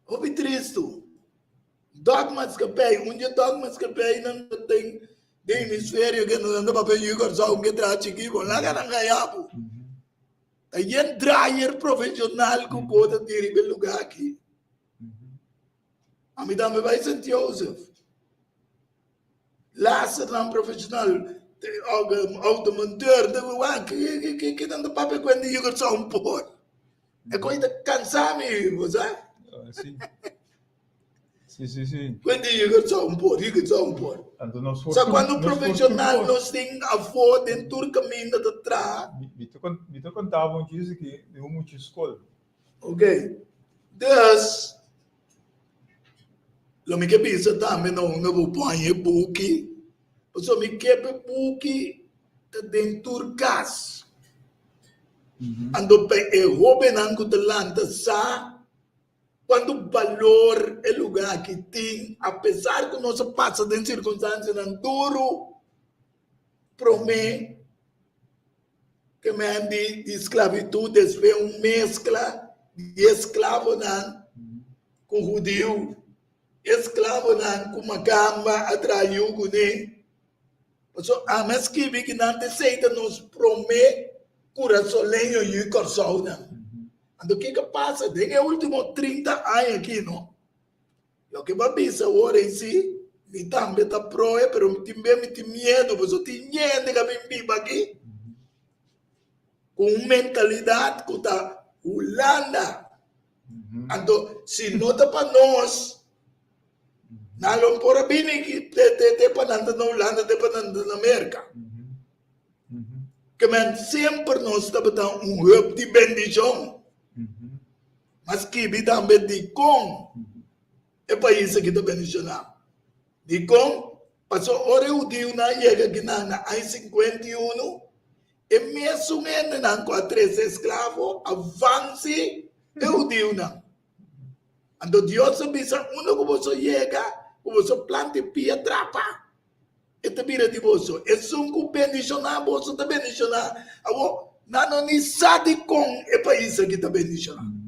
Hopi tristu. Dòkmaatskappij, un dje dòkmaatskappijnan ta ten den hemisferio ke nan ta papia yu Kòrsou ke traha chikí bon laga nan haya bo. Ta yen draaier profeshonal ku bo ta tin riba e lugá aki. Ami tambe bai Sint Joseph. Lasernan profesional, automonteur, ke nan ta papia ku hende yuga son por. E kos ta kansa mi, bo sa? Si. Si, si, si. Ku hende yuga son por, yuga son por. Anto nos Sa cuando profesional nos tin afó den tur kaminda ta traha. Mi ta mi ta konta bo un chiste ki mi un mucha skol. Ok. Dus, lo mi ke bisa tambe na unda bo pon e buki, pasobra mi ke pa e buki ta den tur kas. Anto pa e hóbennan ku ta lanta sa kuantu balor e lugá aki tin, apesar ku nos a pasa den sirkunstansianan duru promé. Ke men di di sklabitut despues un meskla di esklavonan ku hudiu, esklavonan ku makamba a traha yu kuné. Pasobra ami a skibi ki nan ta esei ta nos promé kurasoleño yu i Kòrsounan. Anto kiko a pasa den e último 30 aña aki no? Loke bo a bisa awor ei si, mi tambe ta proe, pero tin bes mi tin miedu, pasobra tin hende ku a bin biba aki ku un mentalidat ku ta Hulanda. Anto, si no ta pa nos, nan lo por a bini aki te te te pa nan ta na Hulanda, te pa nan ta na Merka. Ke men semper nos tabata un hub di bendishon. Ma skibi tambe dikon e pais aki ta bendishoná. Dikon? Pasobra ora e hudiunan a yega akinan na aña 51, e mesun hendenan ku a trese esklavo a vansi e hudiunan. Anto Dios a bisa, Unda ku boso yega, ku boso planta e pia trapa. E ta bira di boso. Esun ku bendishoná boso ta bendishoná. Awor, nan no ni sa dikon e pais aki ta bendishoná.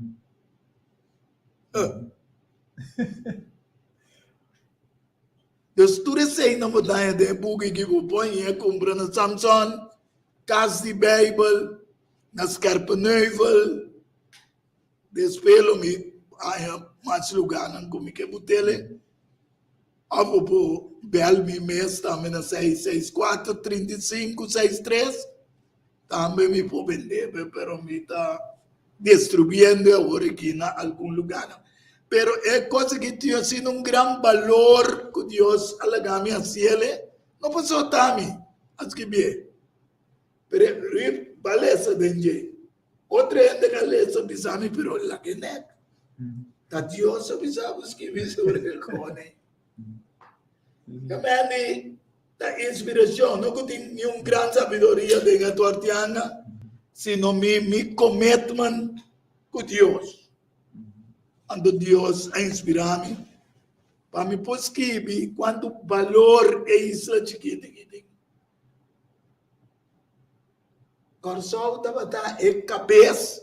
Dus tur eseinan bo ta haña den e buki ki bo por haña kumpra na Samson, Kas di Beibel, na Scherpenheuvel. Despues lo mi haña mas lugánan ku mi ke butele. Òf bo por bèl mi mes tambe na 664 35 63. Tambe mi por bendé, pero mi ta distribuyendo awor aki na algun lugánan. Pero e kos aki tin asina un gran balor ku Dios a laga mi hasiel, no por soltá mi a skibié. Pero bo a lesa den dje. Otro hende ka lesa bisa mi, pero laga e nèk. Ta Dios a bisa bo skibi sobre e kone. Kamendi ta inspirashon, no ku tin niun gran sabiduria den e tuartianga, sino mi mi commitment ku Dios. Anto Dios a inspira mi pa mi por skibi kuantu balor e isla chikito aki tin. Kòrsou tabata e kabes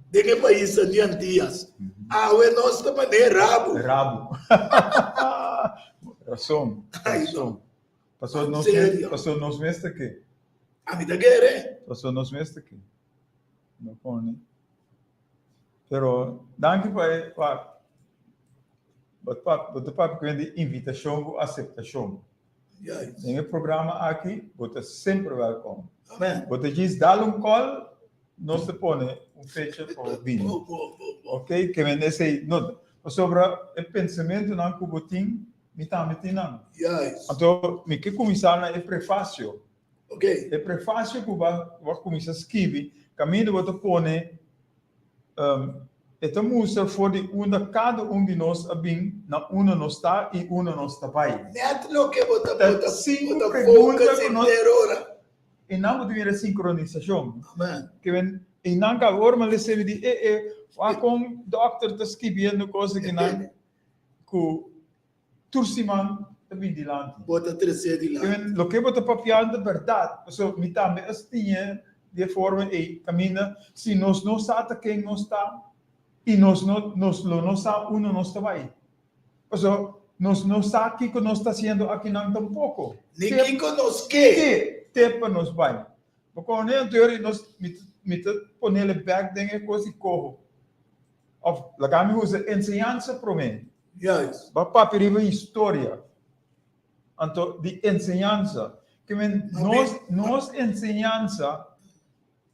den e paisnan di Antias. Awe nos ta man'é rabu. Rabu. Rason, Ai, rason. no. Paso nos Serio. paso nos mes ta ke. Ami ta kere. Paso nos mes ta ke. No pone. Pero danki pa e pa bo ta bo ta papia ku hende di invitashon ku aseptashon. Juist. Den e programa aki bo ta semper wèlkom. Amen. Bo ta djis dal un kòl, nos ta pone un fecha pa bo bini. Bo, bo, bo, bo. Ok, ke men esei no pasobra e pensamentunan ku bo tin, mi tambe tin nan. Juist. Anto mi ke kuminsá na e prefasio. Ok. E prefasio ku bo a kuminsá skibi, kaminda bo ta pone E ta mustra for di unda kada un di nos a bin, na unda nos ta i unda nos ta bai. Net loke bo ta Ta bo ta sinku bo ta pregunta focus ku nos henter ora. I nan bo ta mira sinkronisashon. Amen. Ke men i nan ka ora mi a lesa mi di e e wak kon dòkter ta skibiendo kos akinan ku Tur siman ta bin dilanti. Bo ta tresé dilanti. Kimen loke bo ta papiando ta bèrdat, pasobra mi tambe a stiñe di e forma ei, kaminda si nos no sa ta ken nos ta i nos no nos lo no sa unda nos ta bai. Pasobra nos no sa kiko nos ta hasiendo akinan tampoko. Ni Te kiko nos ke. Ke te pa nos bai. Bo kono anto yori nos mi ta mi ta ponele bèk den e kos di koho. Òf laga mi usa enseñansa promé. Juist. Bo a papia riba historia, anto di enseñansa. Ke men nos nos enseñansa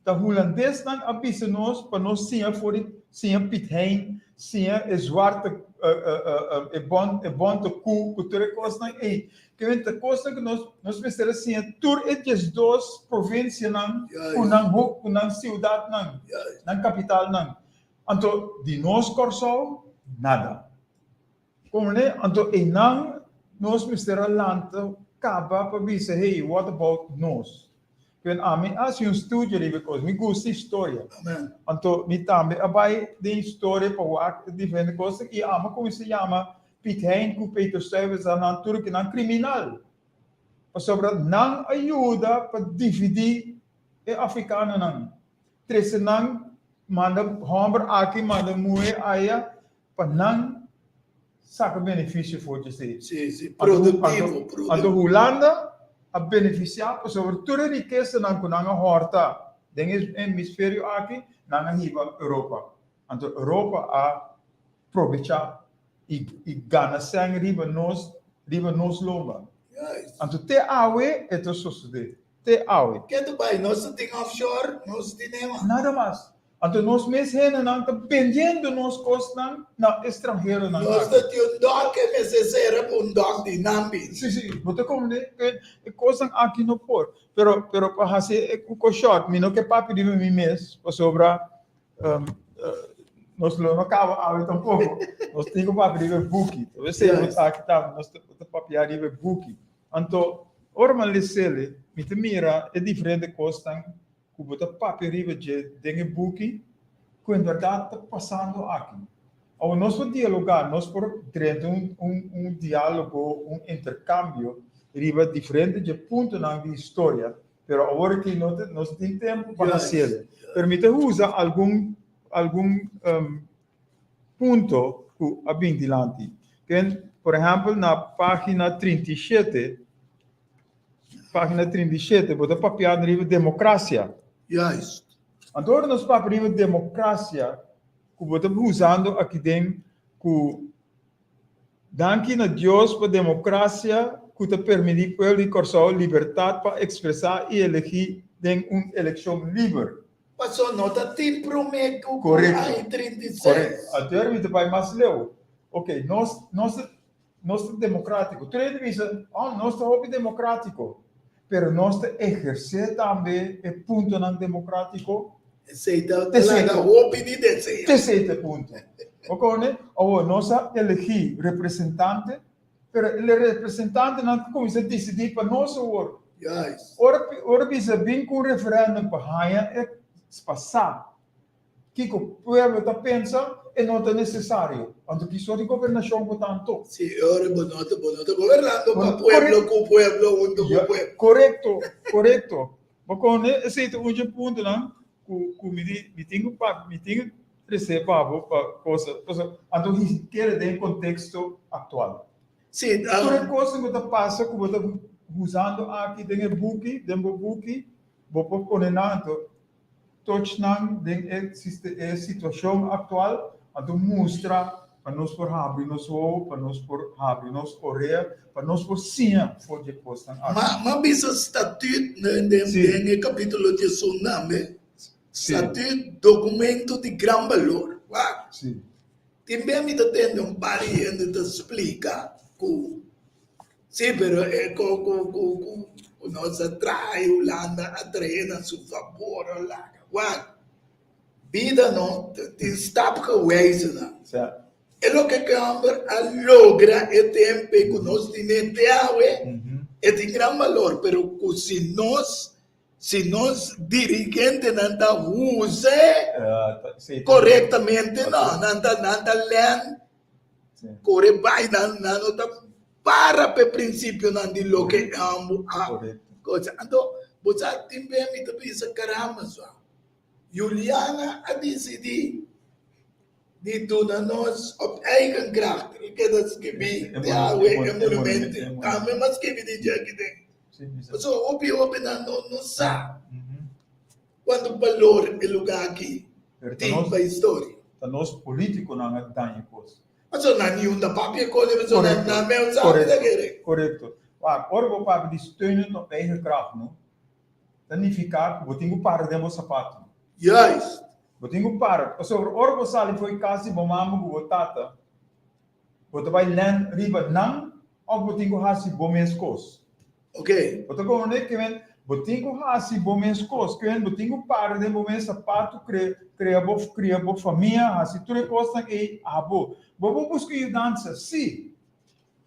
ta hulandesnan a bisa nos pa nos siña for di siña Piet Hein, siña e zwarte e bon e bonte ku ku tur e kosnan ei. Ke men ta kosnan ku nos nos mester a siña tur e diesdos provinsianan ku nan ku nan siudatnan, nan kapitalnan. Anto di nos Kòrsou, nada. Komprendé? Anto einan nos mester a lanta kaba pa bisa, hey, what about nos? P'en ami a hasi un studio riba e kos. Mi gusta historia. Anto mi tambe a bai den historia pa wak e diferente kosnan i ami a kuminsá yama Piet Hein ku Peter Stuyvesant nan tur kinan kriminal. Pasobra nan a yuda pa dividí e afrikanonan. Trese nan, manda hòmber aki, manda muhé aya, pa nan saka benefisio for di esei. Sí, sí, produktivo, produktivo. Anto Hulanda a benefisiá pasobra tur e rikesanan ku nan a hòrta den e hemisferio aki, nan a hiba Europa. Anto Europa a probechá i i gana sèn riba nos, riba nos lomba. Anto te awe e ta sosodé. Te awe. Ke ta bai? Nos ta tin offshore, nos tin ema. Nada mas. Anto nos mes hendenan ta bendiendo nos kosnan na estranheronan Nos aki. ta tin un dòk e mester sera pa un dòk di nan bin. Sí, sí, bo ta komprendé ke e kosnan aki no por. Pero, pero pa hasi e kos short, mi no ke papia riba mi mes pasobra nos lo no kaba awe tampoko. Nos tin ku papia riba e buki. Esei bo ta aki tambe, nos ta papia riba e buki. Anto, ora mi a les'el, mi ta mira e diferente kosnan ku bo ta papia riba dje den e buki ku en bèrdat ta pasando aki. Awor nos por dialogá, nos por drenta un un diálogo, un interkambio riba diferente dje puntonan di historia, pero awor aki no ta nos tin tempu pa hasiel. Pero mi ta usa algun algun punto ku a bin dilanti. Ken, por ehèmpel, na página 37, página 37, bo ta papiando riba demokrasia. Juist. Anto ora nos papia riba demokrasia, ku bo ta usando aki den ku danki na Dios pa demokrasia ku ta permití pueblo di Kòrsou libertat pa ekspresá i elegí den un elekshon liber. Paso no ta tin prome ku ku Korekto. ai 36. Korekto. Anto ora mi ta bai mas leu. Ok, nos nos ta nos ta demokratiko. Tur hende bisa, oh, nos ta hopi demokratiko. Pero nos ta ehersé tambe e puntonan demokratiko? Esei ta Esei laga ta hopi di desea. Esei ta e punto. Bo kono? Awor, nos a elegí representante, pero e representantenan ta kuminsá disidí pa nos awor. Juist. Ora ora bisa bin ku un referèndum pa haña e pa sa Kiko pueblo ta pensa e no ta nesesario. Anto ki sort di gobernashon bo ta anto? Si, e ora bo no ta bo no ta gobernando pa pueblo ku pueblo hunto ku pueblo. Korekto, korekto. Bo kone esei ta un dje puntonan ku ku mi di mi tin ku papia mi tin ku trese pa bo pa cosa pasobra anto kere den konteksto aktual. Si, Tur e kosnan ku ta pasa ku bo ta usando aki den e buki, den bo buki, bo por pone nan anto touch nan den e e situashon aktual, anto mustra pa nos por habri nos wowo, pa nos por habri nos orea, pa nos por siña for di e kosnan aki. Ma ma bisa statuut den den e kapitulo diesun tambe. Statuut, dokumento di gran balor. Wak. Tin bes mi ta tende un par di hende ta splika ku si, pero e ku ku ku ku nos a traha i Hulanda a trahe na su fabor o laga. Wak, bida no tin stapgewijzenan. E loke ku e hòmber a logra e tempu ku nos tine te awe, e tin gran balor, pero ku si nos Si nos dirigentenan ta huz'é korektamente, no, nan ta nan ta lèn kore bai, nan nan no ta para pa e prinsipionan di loke e hòmber a kosa. Anto bo sa tin bes mi ta bisa karamba sua, Juliana a disidí di duna nos op eigen kracht, el keda skibí te awe e monumento, tambe mi a skibi di dje aki den. Pasobra hopi hóbennan no no sa kuantu balor e lugá aki tin pa historia. Ta nos polítikonan a daña e kos. Pasobra nan niun ta papia kos ei, pasobra nan nan mes sa ku ta kere. Korekto. Wak, ora bo papia di steunen op eigen kracht, no, ta nifiká ku bo tin ku para den bo sapatu. Juist. Bo tin ku para, pasobra ora bo sali for e kas di bo mama ku bo tata, Bo ta bai lèn riba nan òf bo tin ku hasi bo mes kos? Ok. Bo ta komprendé? Ke men bo tin ku hasi bo mes kos. Ke men bo tin ku para den bo mes sapatu, kre, krea bo, kria bo famia, hasi tur e kosnan ei abo. Bo por buska yudansa, sí.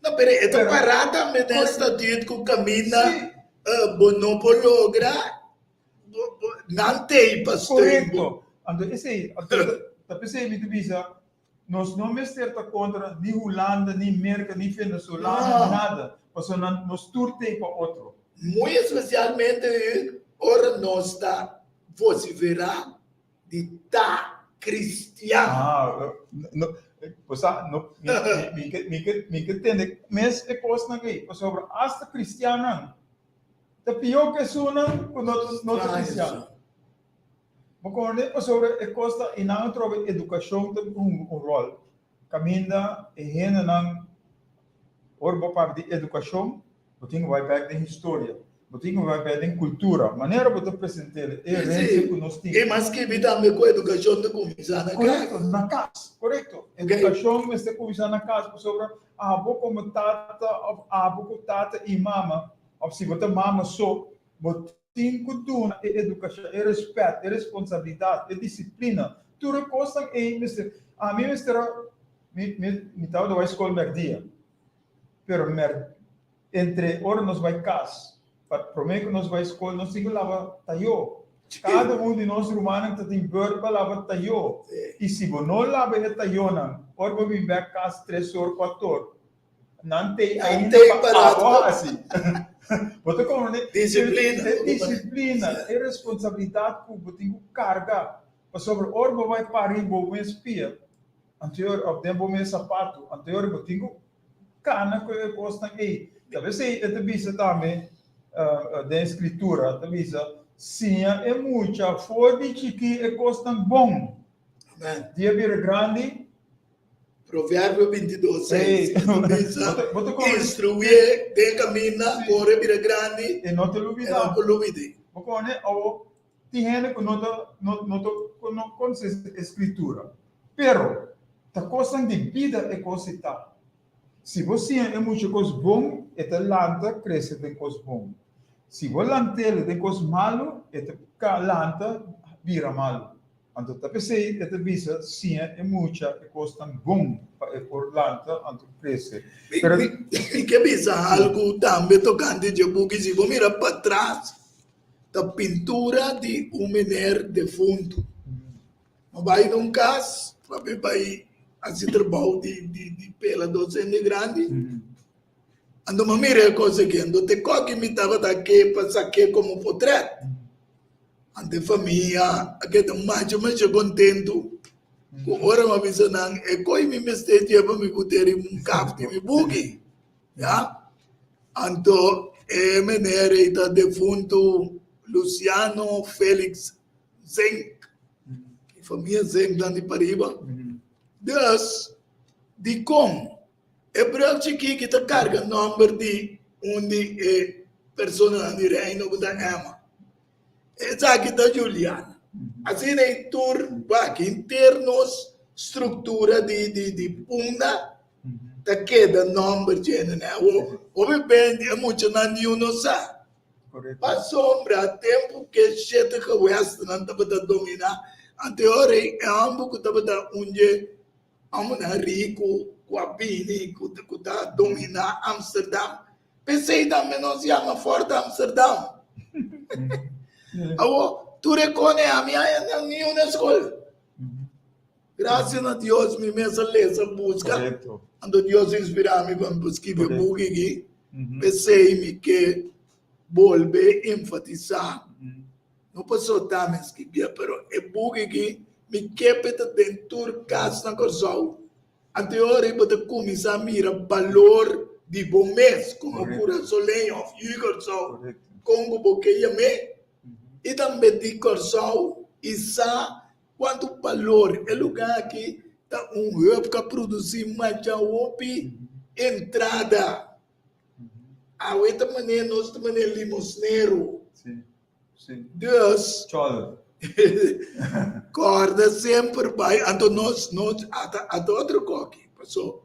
No, pero e ta pará tambe den statuut ku kaminda bo no por logra, bo, bo, nan t'ei pa steun bo. Korekto. Anto esei, anto ta p'esei mi ta bisa, Nos no mester ta kontra ni Hulanda, ni Merka, ni Venesolana, nada, pasobra nan nos tur t'ei pa otro. Muy especialmente Huug, ora nos ta vociferá di ta cristian. Ah, no, bo sa, no, mi, mi, mi ke, mi ke, mi ke tende mes e kosnan ei, pasobra asta cristiannan ta pió ku esunnan ku no ta, no ta cristian. Bo komprendé? Pasobra e kos ta, i nan a troba edukashon ta hunga un ròl. Kaminda e hendenan, ora bo papia di edukashon, bo tin ku bai bèk den historia, bo tin ku bai bèk den kultura, manera bo ta present'é e herensia ku nos tin. I mas skibi tambe ku edukashon ta kuminsá na kas. Korekto, na kas, korekto. Edukashon mester kuminsá na kas pasobra abo komo tata òf abo ku tata i mama, òf si bo ta mama so, bo Tin ku duna e edukashon, e rèspèt, e responsabilidat, e disiplina, tur e kosnan ei mester, ami mester a, mi mi mi tabata bai skol mèrdia, pero mèr entre ora nos bai kas, pa promé ku nos bai skol nos tin ku laba tayó, kada un di nos rumannan ta tin bùrt pa laba tayó, i si bo no laba e tayónan, ora bo bin bèk kas tres or, kuator, Nan tei ainda pa abo hasi. Bo ta komprendé? Disiplina. E disiplina, e responsabilidat ku bo tin ku karga. Pasobra ora bo bai para riba bo mes pia, anteor òf den bo mes sapatu, anteor bo tin ku kana ku e kosnan ei. Ta p'esei e ta bisa tambe den e Skritura, ta bisa, Siña e mucha for di chikí e kosnan bon. Dia bira grandi. Proverbio 22, 6 ta bisa, Instruié den kaminda, ora e bira grandi, e no ta lubidá. E no por lubid'é. Bo koné awo tin hende ku no ta no no ta ku no konosé e skritura, pero ta kosnan di bida e kos ei ta. Si bo siña e mucha kos bon, e ta lanta krese den kos bon. Si bo lant'el den kos malu, e ta lanta bira malu. Anto ta p'esei e ta bisa, Siña e mucha e kosnan bon pa e por lanta anto krese. Pero. Mi ke bisa algu tambe tokante dje buki. Si bo mira patras, ta pintura di un meneer defuntu. Mi bai na un kas pa mi bai hasi trabou di pela dos hende grandi. Anto mi a mira e kos aki. Anto te koki mi tabata ke pa sak'é komo potrèt. Ante famia a keda masha masha kontentu ku ora mi a bisa nan e koi mi mester dje pa mi ku teri un kap di mi buki. Ya? Anto e meneer ei ta defuntu Luciano Felix Zenk. E famia Zenk nan di pariba. Dus, dikon e brug chikí ki ta karga nòmber di un di e personanan di Reino ku ta Emma? Esaki ta Juliana. Asina ei tur bak henter nos struktura di di di Punda ta keda nòmber djene ne. Awor hopi bende e muchanan niun no sa. Pasobra tempu ke shete gewestennan tabata dominá, anto e ora ei e hòmber ku tabata un dje hòmbernan riku ku a bini ku ta dominá Amsterdam, P'esei tambe nos yama Fort Amsterdam. Awor, tur e kone ami haña nan niun na skol. Gracias na Dios mi mes a lesa buska. Anto Dios a inspirá mi pa mi por skibi e buki aki. P'esei mi ke bolbe enfatisá, no pasobra ta mi a skibié, pero e buki aki mi ke p'e ta den tur kas na Kòrsou. Anto e ora ei bo ta kuminsá mira balor di bo mes komo kurasoleño òf yu di Kòrsou, kon ku bo ke yam'é, i tambe di Kòrsou i sa kuantu balor e lugá aki ta un hub ku a produsí masha hopi entrada. Awe ta manera nos ta manera limosnero. Dus, kòrda semper bai, anto nos nos ata ata otro koki, paso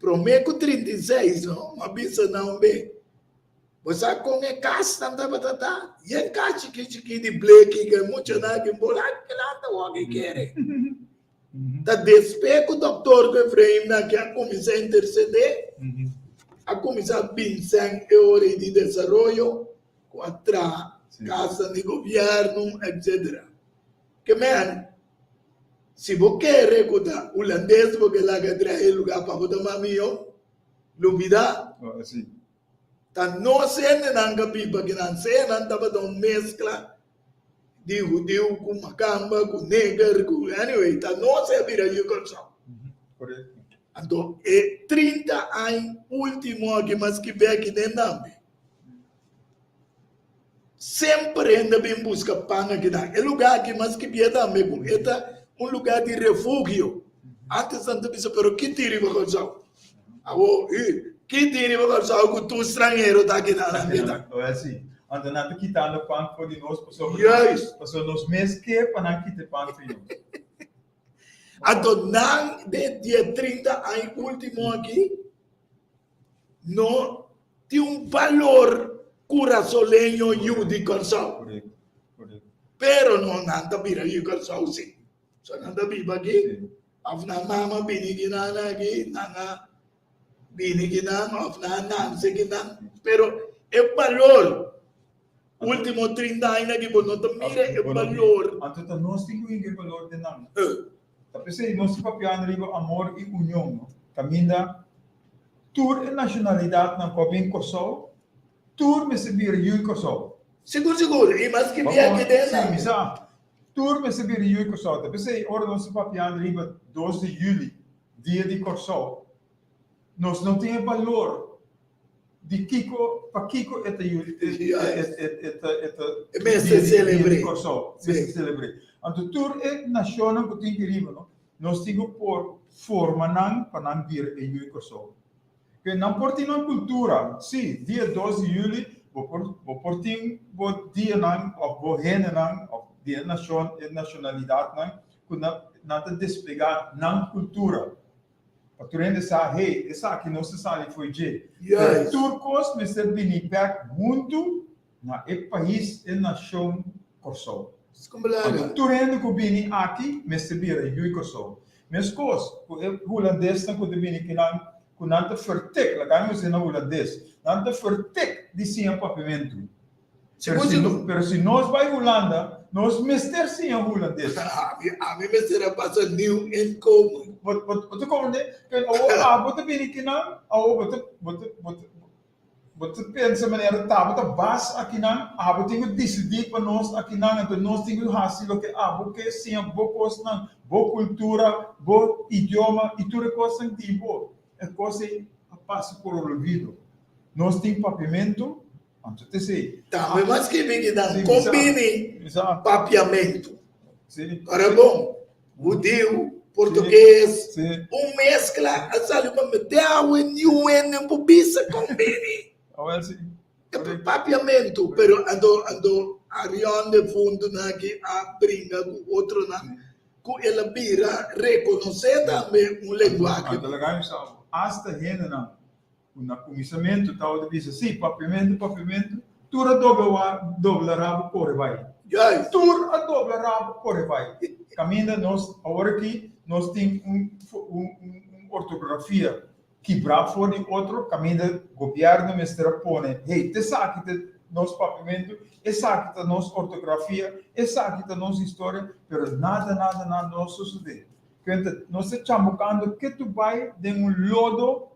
promé ku 36 no, m'a bisa nan un be, bo sa kon e kasnan tabata ta? Yen kas chikí chikí di bleki ku e muchanan aki bola kilanta wòrdu kere. Ta despe ku dòktor ku Efraim nan ki a kuminsá intersedé, a kuminsá bin sèn e ora ei di desaroyo ku a traha kasanan di gobièrnu etsetera. Ke men, si bo kere ku ta hulandes bo ke laga traha e lugá pa bo ta mas mihó, lubidá. Ta nos hendenan ka biba kinan, sea nan tabata un meskla di hudiu ku makamba ku neger ku anyway ta nos e a bira yu Kòrsou. Anto e 30 aña último aki mas ki beki den tambe. Semper hende a bin buska pan akinan. E lugá aki mas ki bia tambe ku e ta un lugá di refugio. Antes nan ta bisa pero ki tin riba Kòrsou? Awor, ki tin riba Kòrsou ku tur stranhero ta akinan nan ke ta? Anto nan ta kitando pan for di nos pasobra Juist. pasobra nos mes ke pa nan kita e pan for di nos. Anto nan den di e 30 aña último aki no tin un balor kurasoleño yu di Kòrsou. Korekto, korekto. Pero no nan ta bira yu Kòrsou si. So nan ta biba aki, òf nan mama bini ki nan aki, nan a bini ki nan, òf nan a nanse ki nan. Pero e balor, último 30 aña aki bo no ta mira e balor. Anto ta nos tin ku hinka e balor den nan. Ta p'esei nos ta papiando riba amor i union, no? Kaminda tur e nashonalidatnan ku a bin Kòrsou, tur mester bira yu di Kòrsou. Sigur sigur, i mas ki bia ki den nan. Sí, mi sa. Tur mester bira yu di Kòrsou. Ta p'esei ora nos ta papiando riba 2 di yüli, Dia di Kòrsou, nos no tin e balor di kiko, pakiko e ta yu, e ta, e ta E mester Dia selebr'é. di Kòrsou, Sí. mester selebr'é. Anto tur e nashonnan ku tin ki riba no, nos tin ku por forma nan pa nan bira e yu di Kòrsou. Ke nan por tin nan kultura, sí, dia 2 di yüli bo por bo por tin bo dianan òf bo hendenan òf di e nashon, e nashonalidatnan ku nan nan ta desplegá nan kultura. Pa tur hende sa, hey, esaki nos ta sali fo'i dje. Pero tur kos mester bini bèk huntu na e pais, e nashon Kòrsou. Anto tur hende ku bini aki mester bira yu Kòrsou. Meskos ku e hulandesnan ku ta bini kinan, ku nan ta fertik, laga mi bisa na hulandes, nan ta fertik di siña papiamentu. Pero si, pero si nos bai Hulanda, nos mester siña hulandes. Ami mester a pasa nieuw inkomen. Bo, bo, bo ta komprendé? Pero awor abo ta bini kinan, awor bo ta, bo ta, bo ta, bo ta pensa manera ta abo ta bas akinan, abo tin ku disidí pa nos akinan, anto nos tin ku hasi loke abo ke, siña bo kosnan, bo kultura, bo idioma i tur e kosnan di bo. E kos ei. pasa por olvido. Nos tin papiamentu, anto ta esei. Tambe mas skibi ki nan Sí, kon mi sa. bini Mi sa. papiamentu. Sí. Ora bon, hudiu, portugues, Sí. un meskla a sali pa mi. Te awe niun hende no por bisa kon bini. Awel sí. E papiamentu, pero anto anto Arion de fundunan aki a bringa ku otronan ku el a bira rekonosé tambe un lenguahe. Anto laga mi sa bo, asta hendenan ku na kuminsamentu tabata bisa sí, papiamentu, papiamentu, tur a dobla wa dobla rabo kore bai. Juist. Tur a dobla rabo kore bai. Kaminda nos awor aki nos tin un un un ortografia Kibrá for di otro kaminda gobièrnu mester a pone, hey, t'esaki ta nos papiamentu, esaki ta nos ortografia, esaki ta nos historia, pero nada, nada, nada no a sosodé. Kuenta, nos ta chambukando ketu bai den un lodo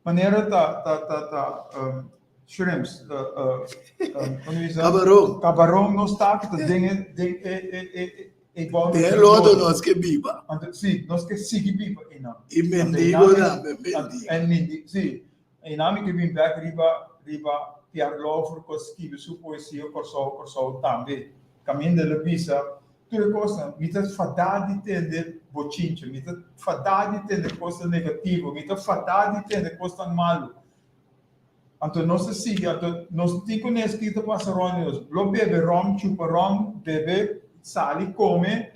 manera ta, ta, ta, ta shrimps, komo bisa? Kabaron. Kabaron nos ta ku ta den e, den e, e, e, e bou Den e lodo nos ke biba. Anto, si, nos ke sigui biba einan. I mendigo tambe, mendigo. En mendigo, si. Einan mi ke bin bek riba, riba Pierre Lauffer ku a skibi su poesia Kòrsou, Kòrsou tambe. Kaminda el a bisa tur e kosnan. Mi ta fadá di tende bochincha, mi ta fadá di tende kosnan negativo, mi ta fadá di tende kosnan malu. Anto nos ta sigui, anto nos tin ku nes ki ta pasa rònt di nos. Lo bebe ròm, chupa ròm, bebe, sali, kome,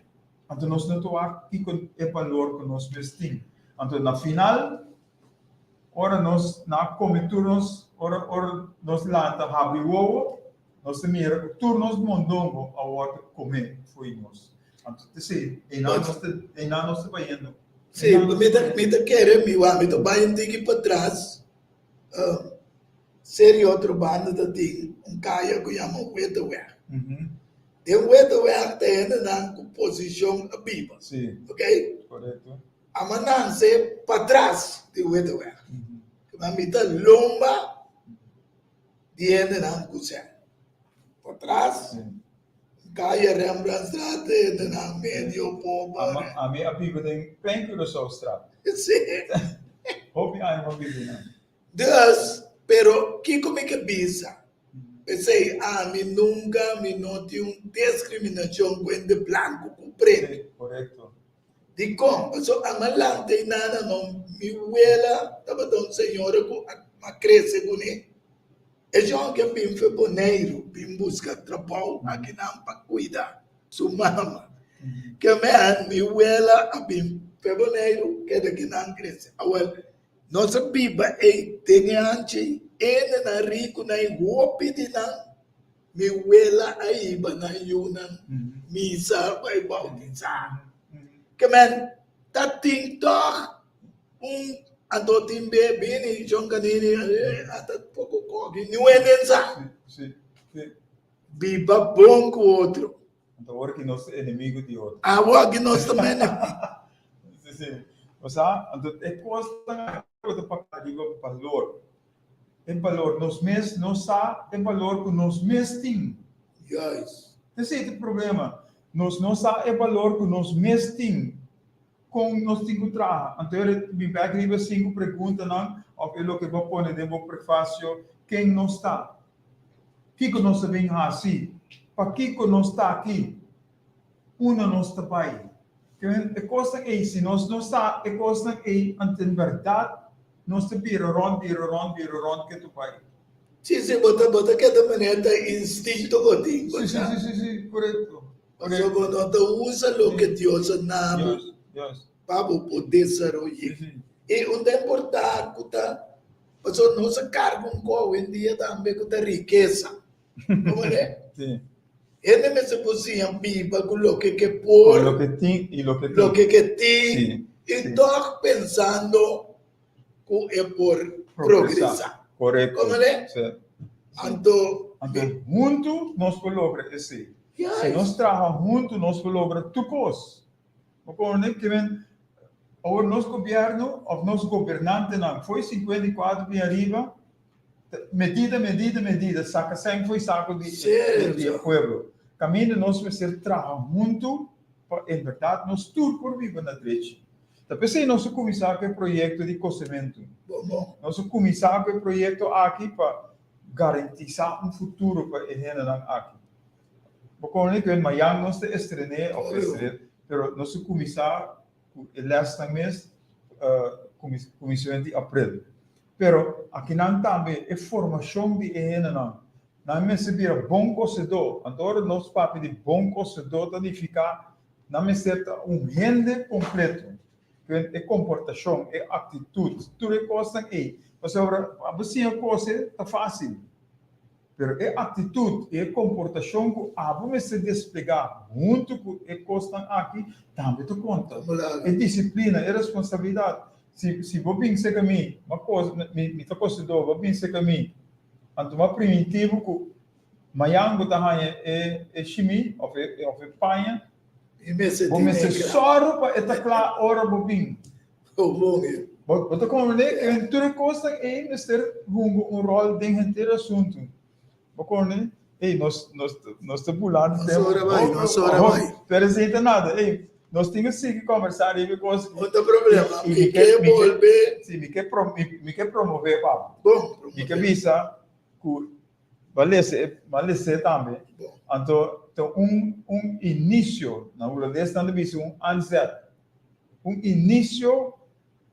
anto nos no ta wak kiko e balor ku nos mes tin. Anto na final, ora nos na kome tur nos, ora ora nos lanta habri wowo, nos ta mira ku tur nos mondongo a wòrdu kome fo'i nos. Anto ta esei, einan nos ta, einan nos ta bayendo. Sí, mi ta mi ta kere mi wak, mi ta bai un tiki patras. Seri otro banda ta tin un kaya ku yama Witteweg. Den Witteweg ta hendenan ku posishon a biba. Ok? Ama nanse patras di Witteweg. Nan mi ta lomba di hendenan ku sèn. Patras, kaya Rembrandtstraat ta hendenan medio pober. Ami a biba den Klein Curaçaostraat. Sí. Hopi aña mi a biba einan. Dus, pero kiko mi ke bisa? P'esei ami nunka mi no tin un deskriminashon ku hende blanku ku pretu. Sí, korekto. Dikon? Pasobra ami a lanta i nana no. Mi wela tabata un señora ku a krese kuné. E jònke a bin fe Boneiru bin buska trabou akinan pa kuida su mama. Ke men mi wela a bin fe Boneiru keda kinan krese. Awel, nos a biba ei den e hanchi, hendenan rikunan i hopi di nan mi wela a hiba nan yunan misa bai bautisá. Ke men ta tin tòg Un anto tin be bini John Canini ata poko koki niun hende no sa. Biba bon ku otro. Anto awor ki nos ta enemigo di otro. Awor ki nos ta enemigo. Si, si. Bo sa, anto e kosnan aki ta papia riba balor. E balor, nos mes no sa e balor ku nos mes tin. Juist. Esei ta e problema. Nos no sa e balor ku nos mes tin. Kon nos tin ku traha? Anto e bin bek riba e sinku preguntanan òf e loke bo a pone den bo prefasio, Ken nos ta? Kiko nos ta bin hasi? Pakiko nos ta aki? Unda nos ta bai? E kosnan ei, si nos no sa e kosnan ei, anto en bèrdat nos ta bira rònt, bira rònt, bira rònt ke tu bai. Sí, sí, bo ta bo ta keda manera ta instinto bo tin, bo Sí, sí, sa. sí, sí, sí, korekto. Pasobra bo no ta usa loke Dios a na bo pa bo por desaroy'é. I un ta importá ku ta, pasobra nos a karga un kos awendia tambe ku ta rikesa. Komo ne? Hende mester por siña biba ku loke ke por, loke tin i loke tin. Loke ke tin i tòg pensando ku e por progresá. Korekto. Komo ne? Anto. Anto huntu nos por logra esei. Si nos traha huntu nos por logra tur kos. Bo kono ke men awor nos gobièrnu òf nos gobernantenan fo'i 54 bin ariba medida medida medida saka sèn fo'i sako di e pueblo. Kaminda nos mester traha huntu pa en bèrdat nos tur por biba na drechi. Ta p'esei nos a kuminsá ku e proyekto di kosementu. Nos a kuminsá ku e proyekto aki pa garantisá un futuro pa e hendenan aki. Bo kononé ku mañan nos ta estrené òf estrené, pero nos a kuminsá ku e lèsnan mes kuminsamentu di aprel. Pero akinan tambe e formashon di e hendenan, nan mester bira bon kosedó. Anto ora nos papia di bon kosedó ta nifiká nan mester ta un hende kompleto. E komportashon, e aktitut, tur e kosnan ei. Pasobra abo siña kose ta fásil. Pero e aktitut i e komportashon ku abo mester desplegá huntu ku e kosnan aki tambe ta konta. E disiplina, e responsabilidat. Si si bo bin serka mi, mi a kos mi mi ta kosedó, bo bin serka mi, anto mi a primintí bo ku mañan bo ta haña e e shimí òf e òf e paña, bo mester sòru pa e ta kla ora bo bin. Bo ta komprendé ku en tur e kosnan ei mester hunga un ròl den henter asuntu. Bo komprendé? Ei, nos, nos, nos ta bulando Nos ora bai, nos ora bai. Pero esei ta nada. Ei, nos tin ku sigui kòmbersá riba e kos. No ta problema. I Mi mi ke ke, mi ke, bolbe. si, mi ke pro, mi, mi ke promové pa. Bon, Mi ke promové. bisa ku Bo a lesa e, bo a les'é tambe. Anto ta un un inisio, na hulandes nan ta bisa un aanzet, un inisio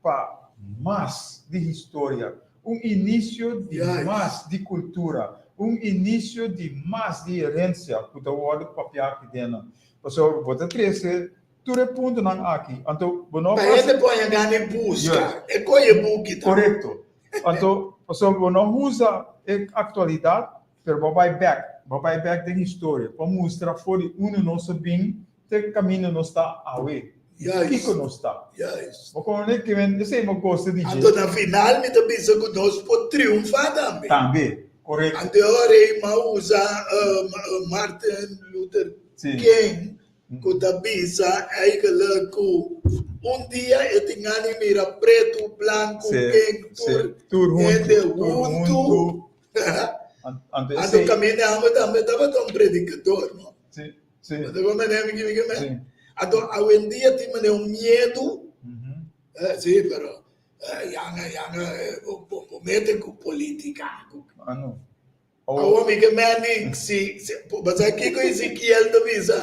pa mas di historia, un inisio di mas di kultura, un inisio di mas di herensia ku ta wòrdu papiá aki den nan. Pasobra bo ta trese tur e puntonan aki, anto bo no Pa hasi. hende por haña gana e buska, e kohe e buki ta. Korekto. Anto, pasobra bo no usa e aktualidat, pero bo bai bèk, bo bai bèk den historia pa mustra for di unda nos a bin te kaminda nos ta awe, i kiko nos ta. Bo komprendé? Ke men esei bo gosta di dje. Anto na final mi ta bisa ku nos por triunfá tambe. Tambe, korekto. Anto e ora ei mi a usa Martin Luther King ku ta bisa eigenlijk ku un dia e tin gana di mira pretu, blanku, ken, tur hende huntu. Anto kaminda e hòmber tambe tabata un predikador, no? Bo ta komprendé mi kico mi ke men? Anto awendia tin manera un miedu, si, pero yanga, yanga, bo mete ku politica. Awor mi ke mende si, si, bo sa kiko Ezekiel ta bisa?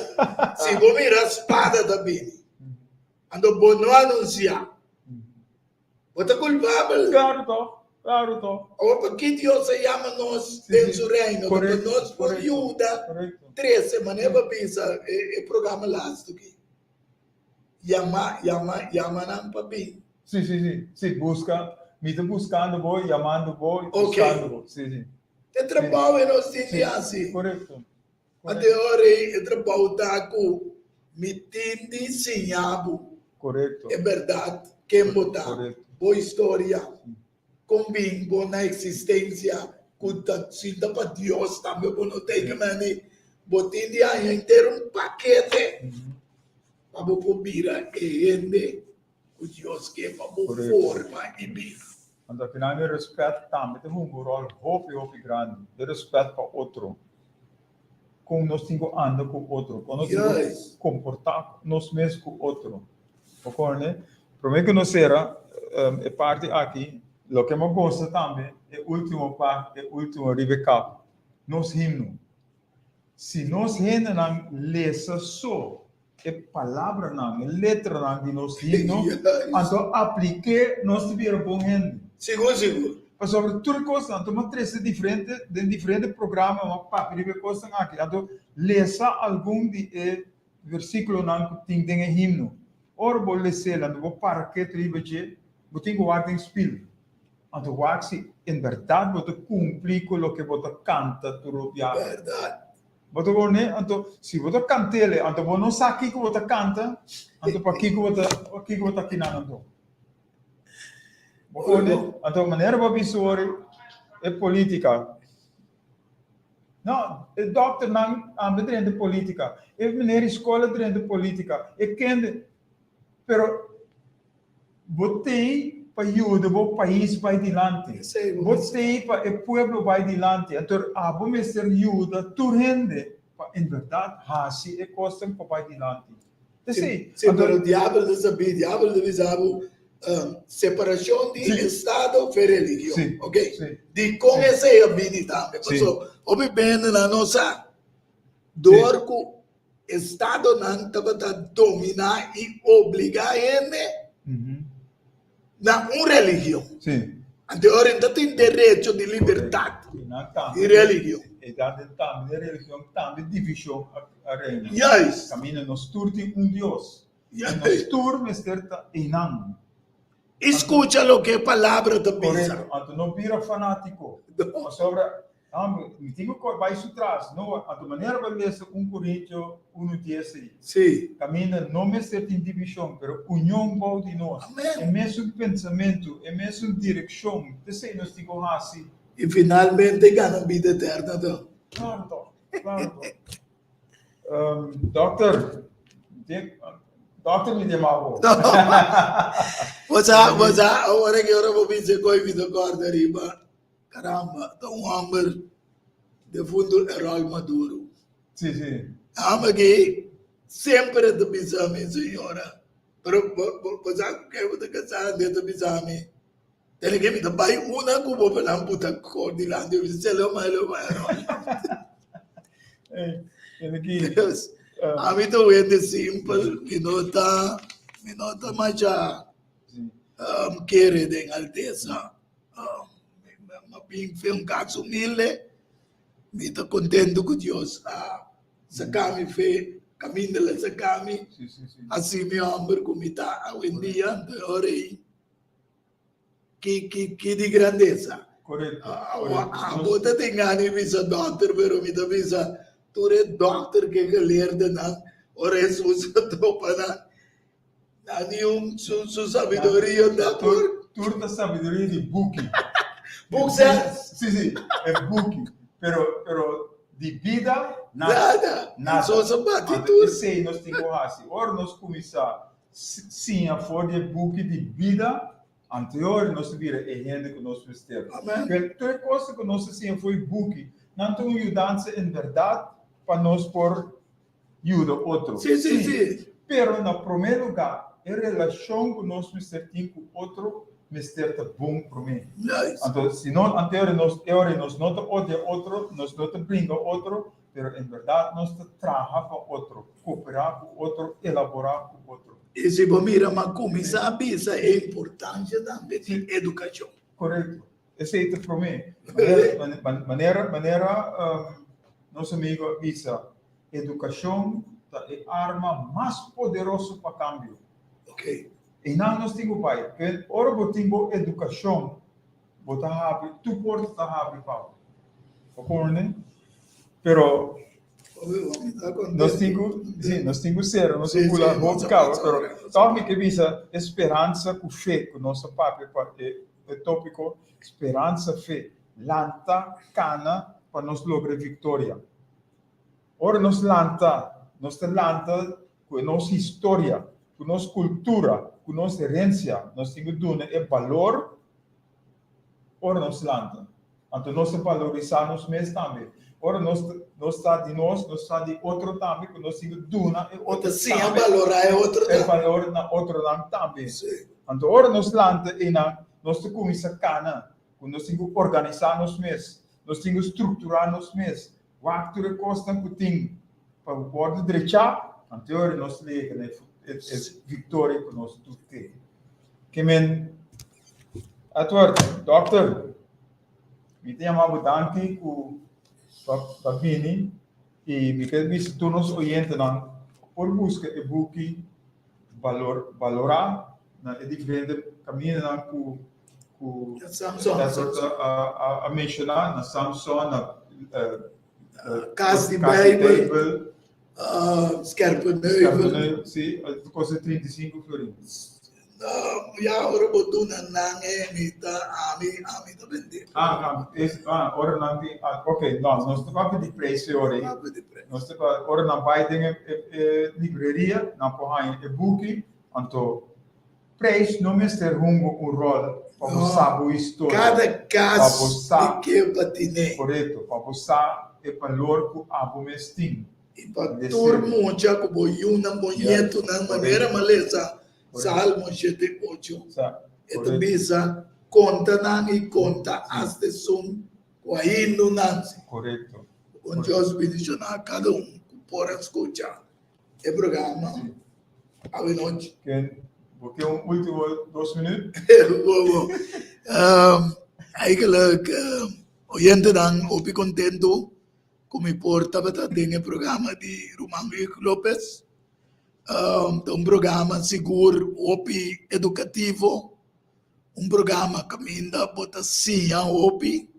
Si bo mira spada ta bini, anto bo no anunsiá, bo ta kulpabel. Klaru to, klaru to. Awor paki Dios a yama nos den su reino? Ta pa nos por yuda trese, manera bo a bisa e programa lastu aki, yama, yama, yama nan pa bin. Sí, sí, sí, sí, buska, mi ta buskando bo, yamando bo i buskando bo, sí, sí. E trabou e nos tin di hasi. Korekto. Ante ora ei e trabou ta ku mi tin di siña bo. Korekto. E bèrdat, ken bo ta, bo historia, kon bin bo na eksistensia, ku ta sinta pa Dios tambe bo no ta ike mende, bo tin di haña henter un pakete pa bo por bira e hende ku Dios ke pa bo forma i bira. Anto afinal e rèspèt tambe ta hunga un ròl hopi hopi grandi, e rèspèt pa otro, kon nos tin ku anda ku otro, kon nos tin ku komportá nos mes ku otro. Bo komprendé? Promé ku nos sera e parti aki, loke mi a gosta tambe, e último parti, e último riba e kap, nos himno. Si nos hendenan lesa so e palabranan, e letranan di nos himno, anto aplik'é, nos ta bira bon hende. Sigur, sigur. Pasobra tur e kosnan, anto mi a trese diferente, den diferente programa mi a papia riba e kosnan aki. Anto lesa algun di e versíkulonan ku tin den e himno. Ora bo les'el, anto bo para ketu riba dje, bo tin ku wak den spil. Anto wak si en bèrdat bo ta kumpli ku loke bo ta kanta tur obiaha. Bèrdat. Bo ta pone, anto si bo ta kant'el, anto bo no sa kiko bo ta kanta, anto pakiko bo ta, pakiko bo ta kinan anto? Bo pone, anto manera bo a bisa ori e politica. No, e dokternan tambe drenta politica, e meneer di skola drenta politica, e kende, pero Bo tei pa yuda bo pais bai dilanti. Bo tei pa e pueblo bai dilanti. Anto abo mester yuda tur hende pa en berdad hasi e kosnan pa bai dilanti. Esei. Sí, pero diabel ta sabí, diabel ta bisa bo, separashon di estado fe religion. Sí, Ok? sí. Dikon esei a bini tambe? Sí. Paso, hopi bendenan no sa. Dor ku estadonan tabata dominá i obligá hende na un religion. Sí. Anto e ora e ta tin derecho di libertat I nan tambe di religion. E dan tambe den religion tambe divishon a reina. Juist. Kaminda nos tur tin un Dios. I nos Juist. tur mester ta einan. I skucha loke e palabra ta bisa. Korekto. Anto no bira fanátiko. No. Pasobra Hombre, mi tin ku bai su tras. No, anto manera bo lesa un Korintio unu dies ei. Sí. Kaminda no mester tin divishon, pero union bou di nos. Amen. E mesun pensamentu, e mesun direkshon, t'esei nos tin ku hasi. I finalmente gana bida eterna ta. Klaro to, klaro to. Dokter, dokter mi yama bo. Bo sa, bo sa, ora ki ora bo bisa koi mi ta kòrda riba. Caramba, ta un homber defunto Erol Maduro. Sí, sí. Hòmber aki semper e ta bisa mi, señora, pero bo, bo, bo sa ku ke bo ta kasá? E ta bisa mi, tene ke mi ta bai una ku bo pa nan buta kor dilanti. Mi bisa, Selo mai, lo mai, Erol. Ey, tene ki. Dios, ami ta un hende simpel, mi no ta, mi no ta masha kere den altesa. Mi a bin fe un kas humilde, mi ta kontentu ku Dios a saka mi fe kaminda el a saka mi, hasi mi hòmber ku mi ta awendia, anto e ora ei ki ki ki di grandesa. Abo ta tin gana di bisa dòkter, pero mi ta bisa tur e dòkter ku e geleerdenan ora Hesus a topa nan. Na niun su su sabiduria ta por. Tur ta sabiduria di buki. Boek zes. Si, si, e buki. Pero, pero di bida, nada. Nada. Nada. Sos a bati Anto tur. esei nos tin ku hasi. Ora nos kuminsá siña for di e buki di bida, anteor nos ta bira e hende ku nos mester. Amen. Pero tur e kosnan ku nos ta siña for di buki, nan ta un yudansa en bèrdat pa nos por yuda otro. Sí, sí, sí. Pero na promé lugá, e relashon ku nos mester tin ku otro mester ta bon promé. Juist. Anto, si no, anto e ora nos, e ora nos no ta odia otro, nos no ta bringa otro, pero en bèrdat nos ta traha pa otro, koperá ku otro, elaborá ku otro. I si bo mira, m'a kuminsá bisa e importansia tambe di edukashon. Korekto. Esei ta promé. Manera, manera, manera nos amigo a bisa, edukashon ta e arma mas poderoso pa kambio. Ok. Einan nos tin ku bai. Ken ora bo tin bo edukashon, bo ta habri, tur porta ta habri pa bo. Bo komprende? Pero nos tin ku, si, nos tin ku sera, nos tin ku bula hopi kaba, pero tòg mi ke bisa e speransa ku fe ku nos a papia pa e E tópiko Speransa Fe, Lanta Kana pa Nos Logra Viktoria. Ora nos lanta, nos ta lanta ku e nos historia, ku nos kultura, ku nos herensia. Nos tin ku duna e balor ora nos lanta. Anto nos ta balorisá nos mes tambe. Ora nos nos sa di nos, nos sa di otro tambe ku nos tin ku duna e otro Ta siña tambe. balorá e otro E tambe. balor na otronan tambe. Sí. Anto ora nos lanta einan, nos ta kuminsá kana ku nos tin ku organisá nos mes, nos tin ku strukturá nos mes, wak tur e kosnan ku tin pa wòrdu drechá, anto ora nos ta yega na e e viktoria ku nos tur ke. Ke men Edward, Dòkter, mi ta yama bo danki ku pa bini i mi ke bisa tur nos oyentenan por buska e buki Balor Balorá na e diferente kamindanan ku ku Samson Edward a a a menshoná na Samson, na Kas di Kas di Bijbel, Bijbel, Scherpenheuvel. Scherpenheuvel, si, ta kosta 35 florin. Ya ora bo duna nan e mi ta ami ami ta bende. Ah, ah, es, ah, ora nan tin, ah, ok, no, nos ta papia di prijs e ora ei. Papia di prijs. Nos ta pa, ora nan bai den e, e, e libreria, nan por haña e buki, anto prijs no mester hunga un ròl pa bo No, sa bo historia, kada pa kas bo sa, di ke pa tine. korekto, pa bo sa e balor ku abo mes tin. I pa tur mucha ku bo yunan, bo ñetunan, manera mi a lesa Salmo 78, e ta bisa, Konta nan i konta asta esun ku ainda nansi. Ku Dios bendishoná kada un ku por a skucha e programa awe nochi. Ken, bo ke un ultimo dos minüt? Bo, bo. Eigenlijk, oyentenan hopi kontentu ku mi por tabata den e programa di Ruman Hugo Lopez. Ta un programa sigur hopi edukativo, un programa kaminda bo ta siña hopi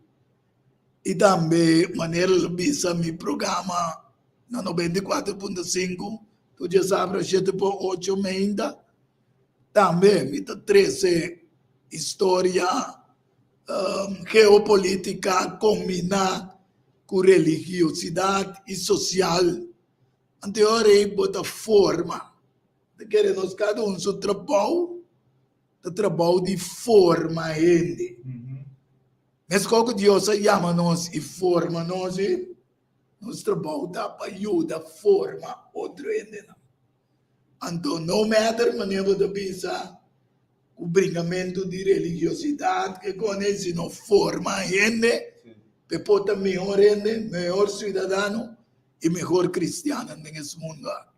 i tambe manera lo bisa mi programa na 94.5 tur djasabra shete por ocho meinta tambe mi ta trese historia geopolítika kombiná ku religiosidat i sosial. Anto e ora ei bo ta forma. Ta kere nos kada un su trabou ta trabou di forma hende. Meskos ku Dios a yama nos i forma nos, nos trabou ta pa yuda forma otro hendenan. Anto no matter manera bo ta bisa ku bringamentu di religiosidat ke kone, sino forma hende pa e por ta mihor hende, mehor siudadano i mehor kristiannan den es mundu aki.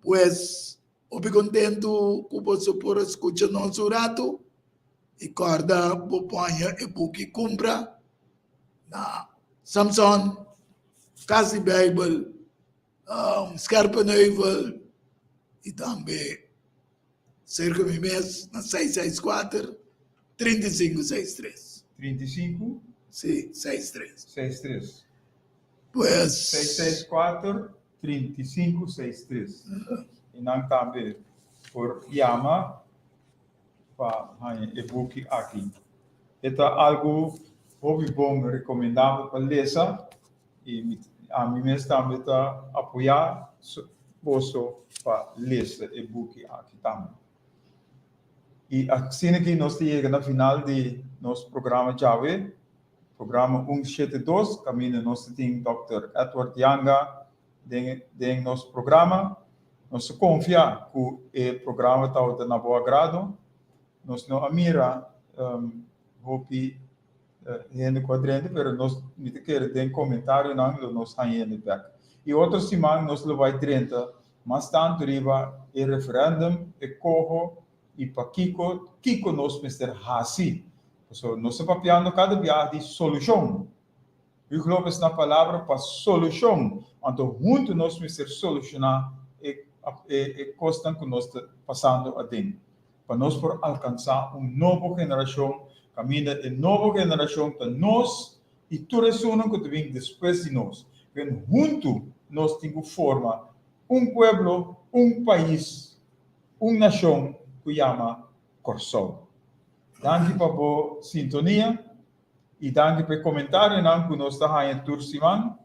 Pues, hopi kontentu ku boso por a skucha nos un ratu i kòrda bo poña e buki kumpra na Samson, Kas di Beibel, Scherpenheuvel i tambe Serka mi mes na 664 3563. 35? Si, 63. 63. Pues. 664 3563. I nan tambe por yama pa haña e buki aki. E ta algu hopi bon rekomendabel pa lesa i ami mes tambe ta apoyá boso pa lesa e buki aki tambe. I asina ki nos ta yega na final di nos programa djawe, programa 172, kaminda nos ta tin Dòkter Edward Janga den den nos programa. Nos ta konfia ku e programa tabata na bo agrado. Nos no a mira hopi hende ku a drenta, pero nos mi ta kere den komentarionan lo nos haña hende bèk. I otro siman nos lo bai drenta mas tantu riba e referèndum, e koho i pakiko, kiko nos mester hasi. Pasobra nos ta papiando kada biaha di solushon. Hugo Lopez na palabra pa solushon. Anto huntu nos mester solushoná e e kosnan ku nos ta pasando aden. Pa nos por alkansá un nobo generashon, kaminda e nobo generashon ta nos i tur esunnan ku ta bin despues di nos. Wen huntu nos tin ku forma un pueblo, un pais, un nashon ku yama Kòrsou. Danki pa bo sintonia i danki pa e komentarionan ku nos ta haña tur siman.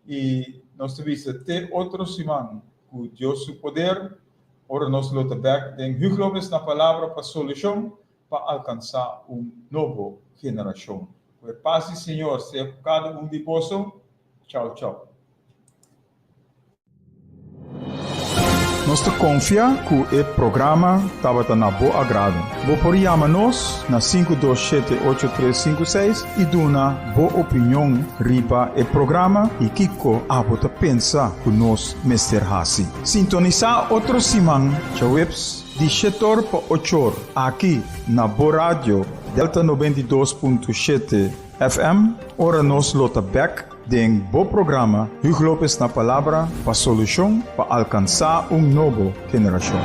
I nos ta bisa te otro siman ku Dios su poder, ora nos lo ta bèk den Hugo Lopez na Palabra pa Solushon pa alkansá un nobo generashon. Ku e pas di Señor sea ku kada un di boso. Chau chau. Nos ta konfia ku e programa tabata na bo agrado. Bo por yama nos na 527-8356 i duna bo opinion riba e programa i kiko abo ta pensa ku nos mester hasi. Sintonisá otro siman djaweps di shetor pa ochor aki na bo radio Delta 92.7 FM ora nos lo ta bèk Den bo programa Hugo Lopez na Palabra pa solushon pa alkansá un nobo generashon.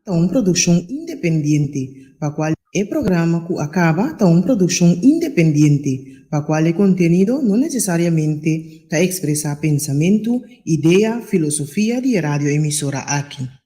Ta un produkshon independiente, pa kual e programa ku a kaba ta un produkshon independiente, pa kual e kontenido no nesesariamente ta ekspresá pensamentu, idea, filosofia di e radioemisora aki.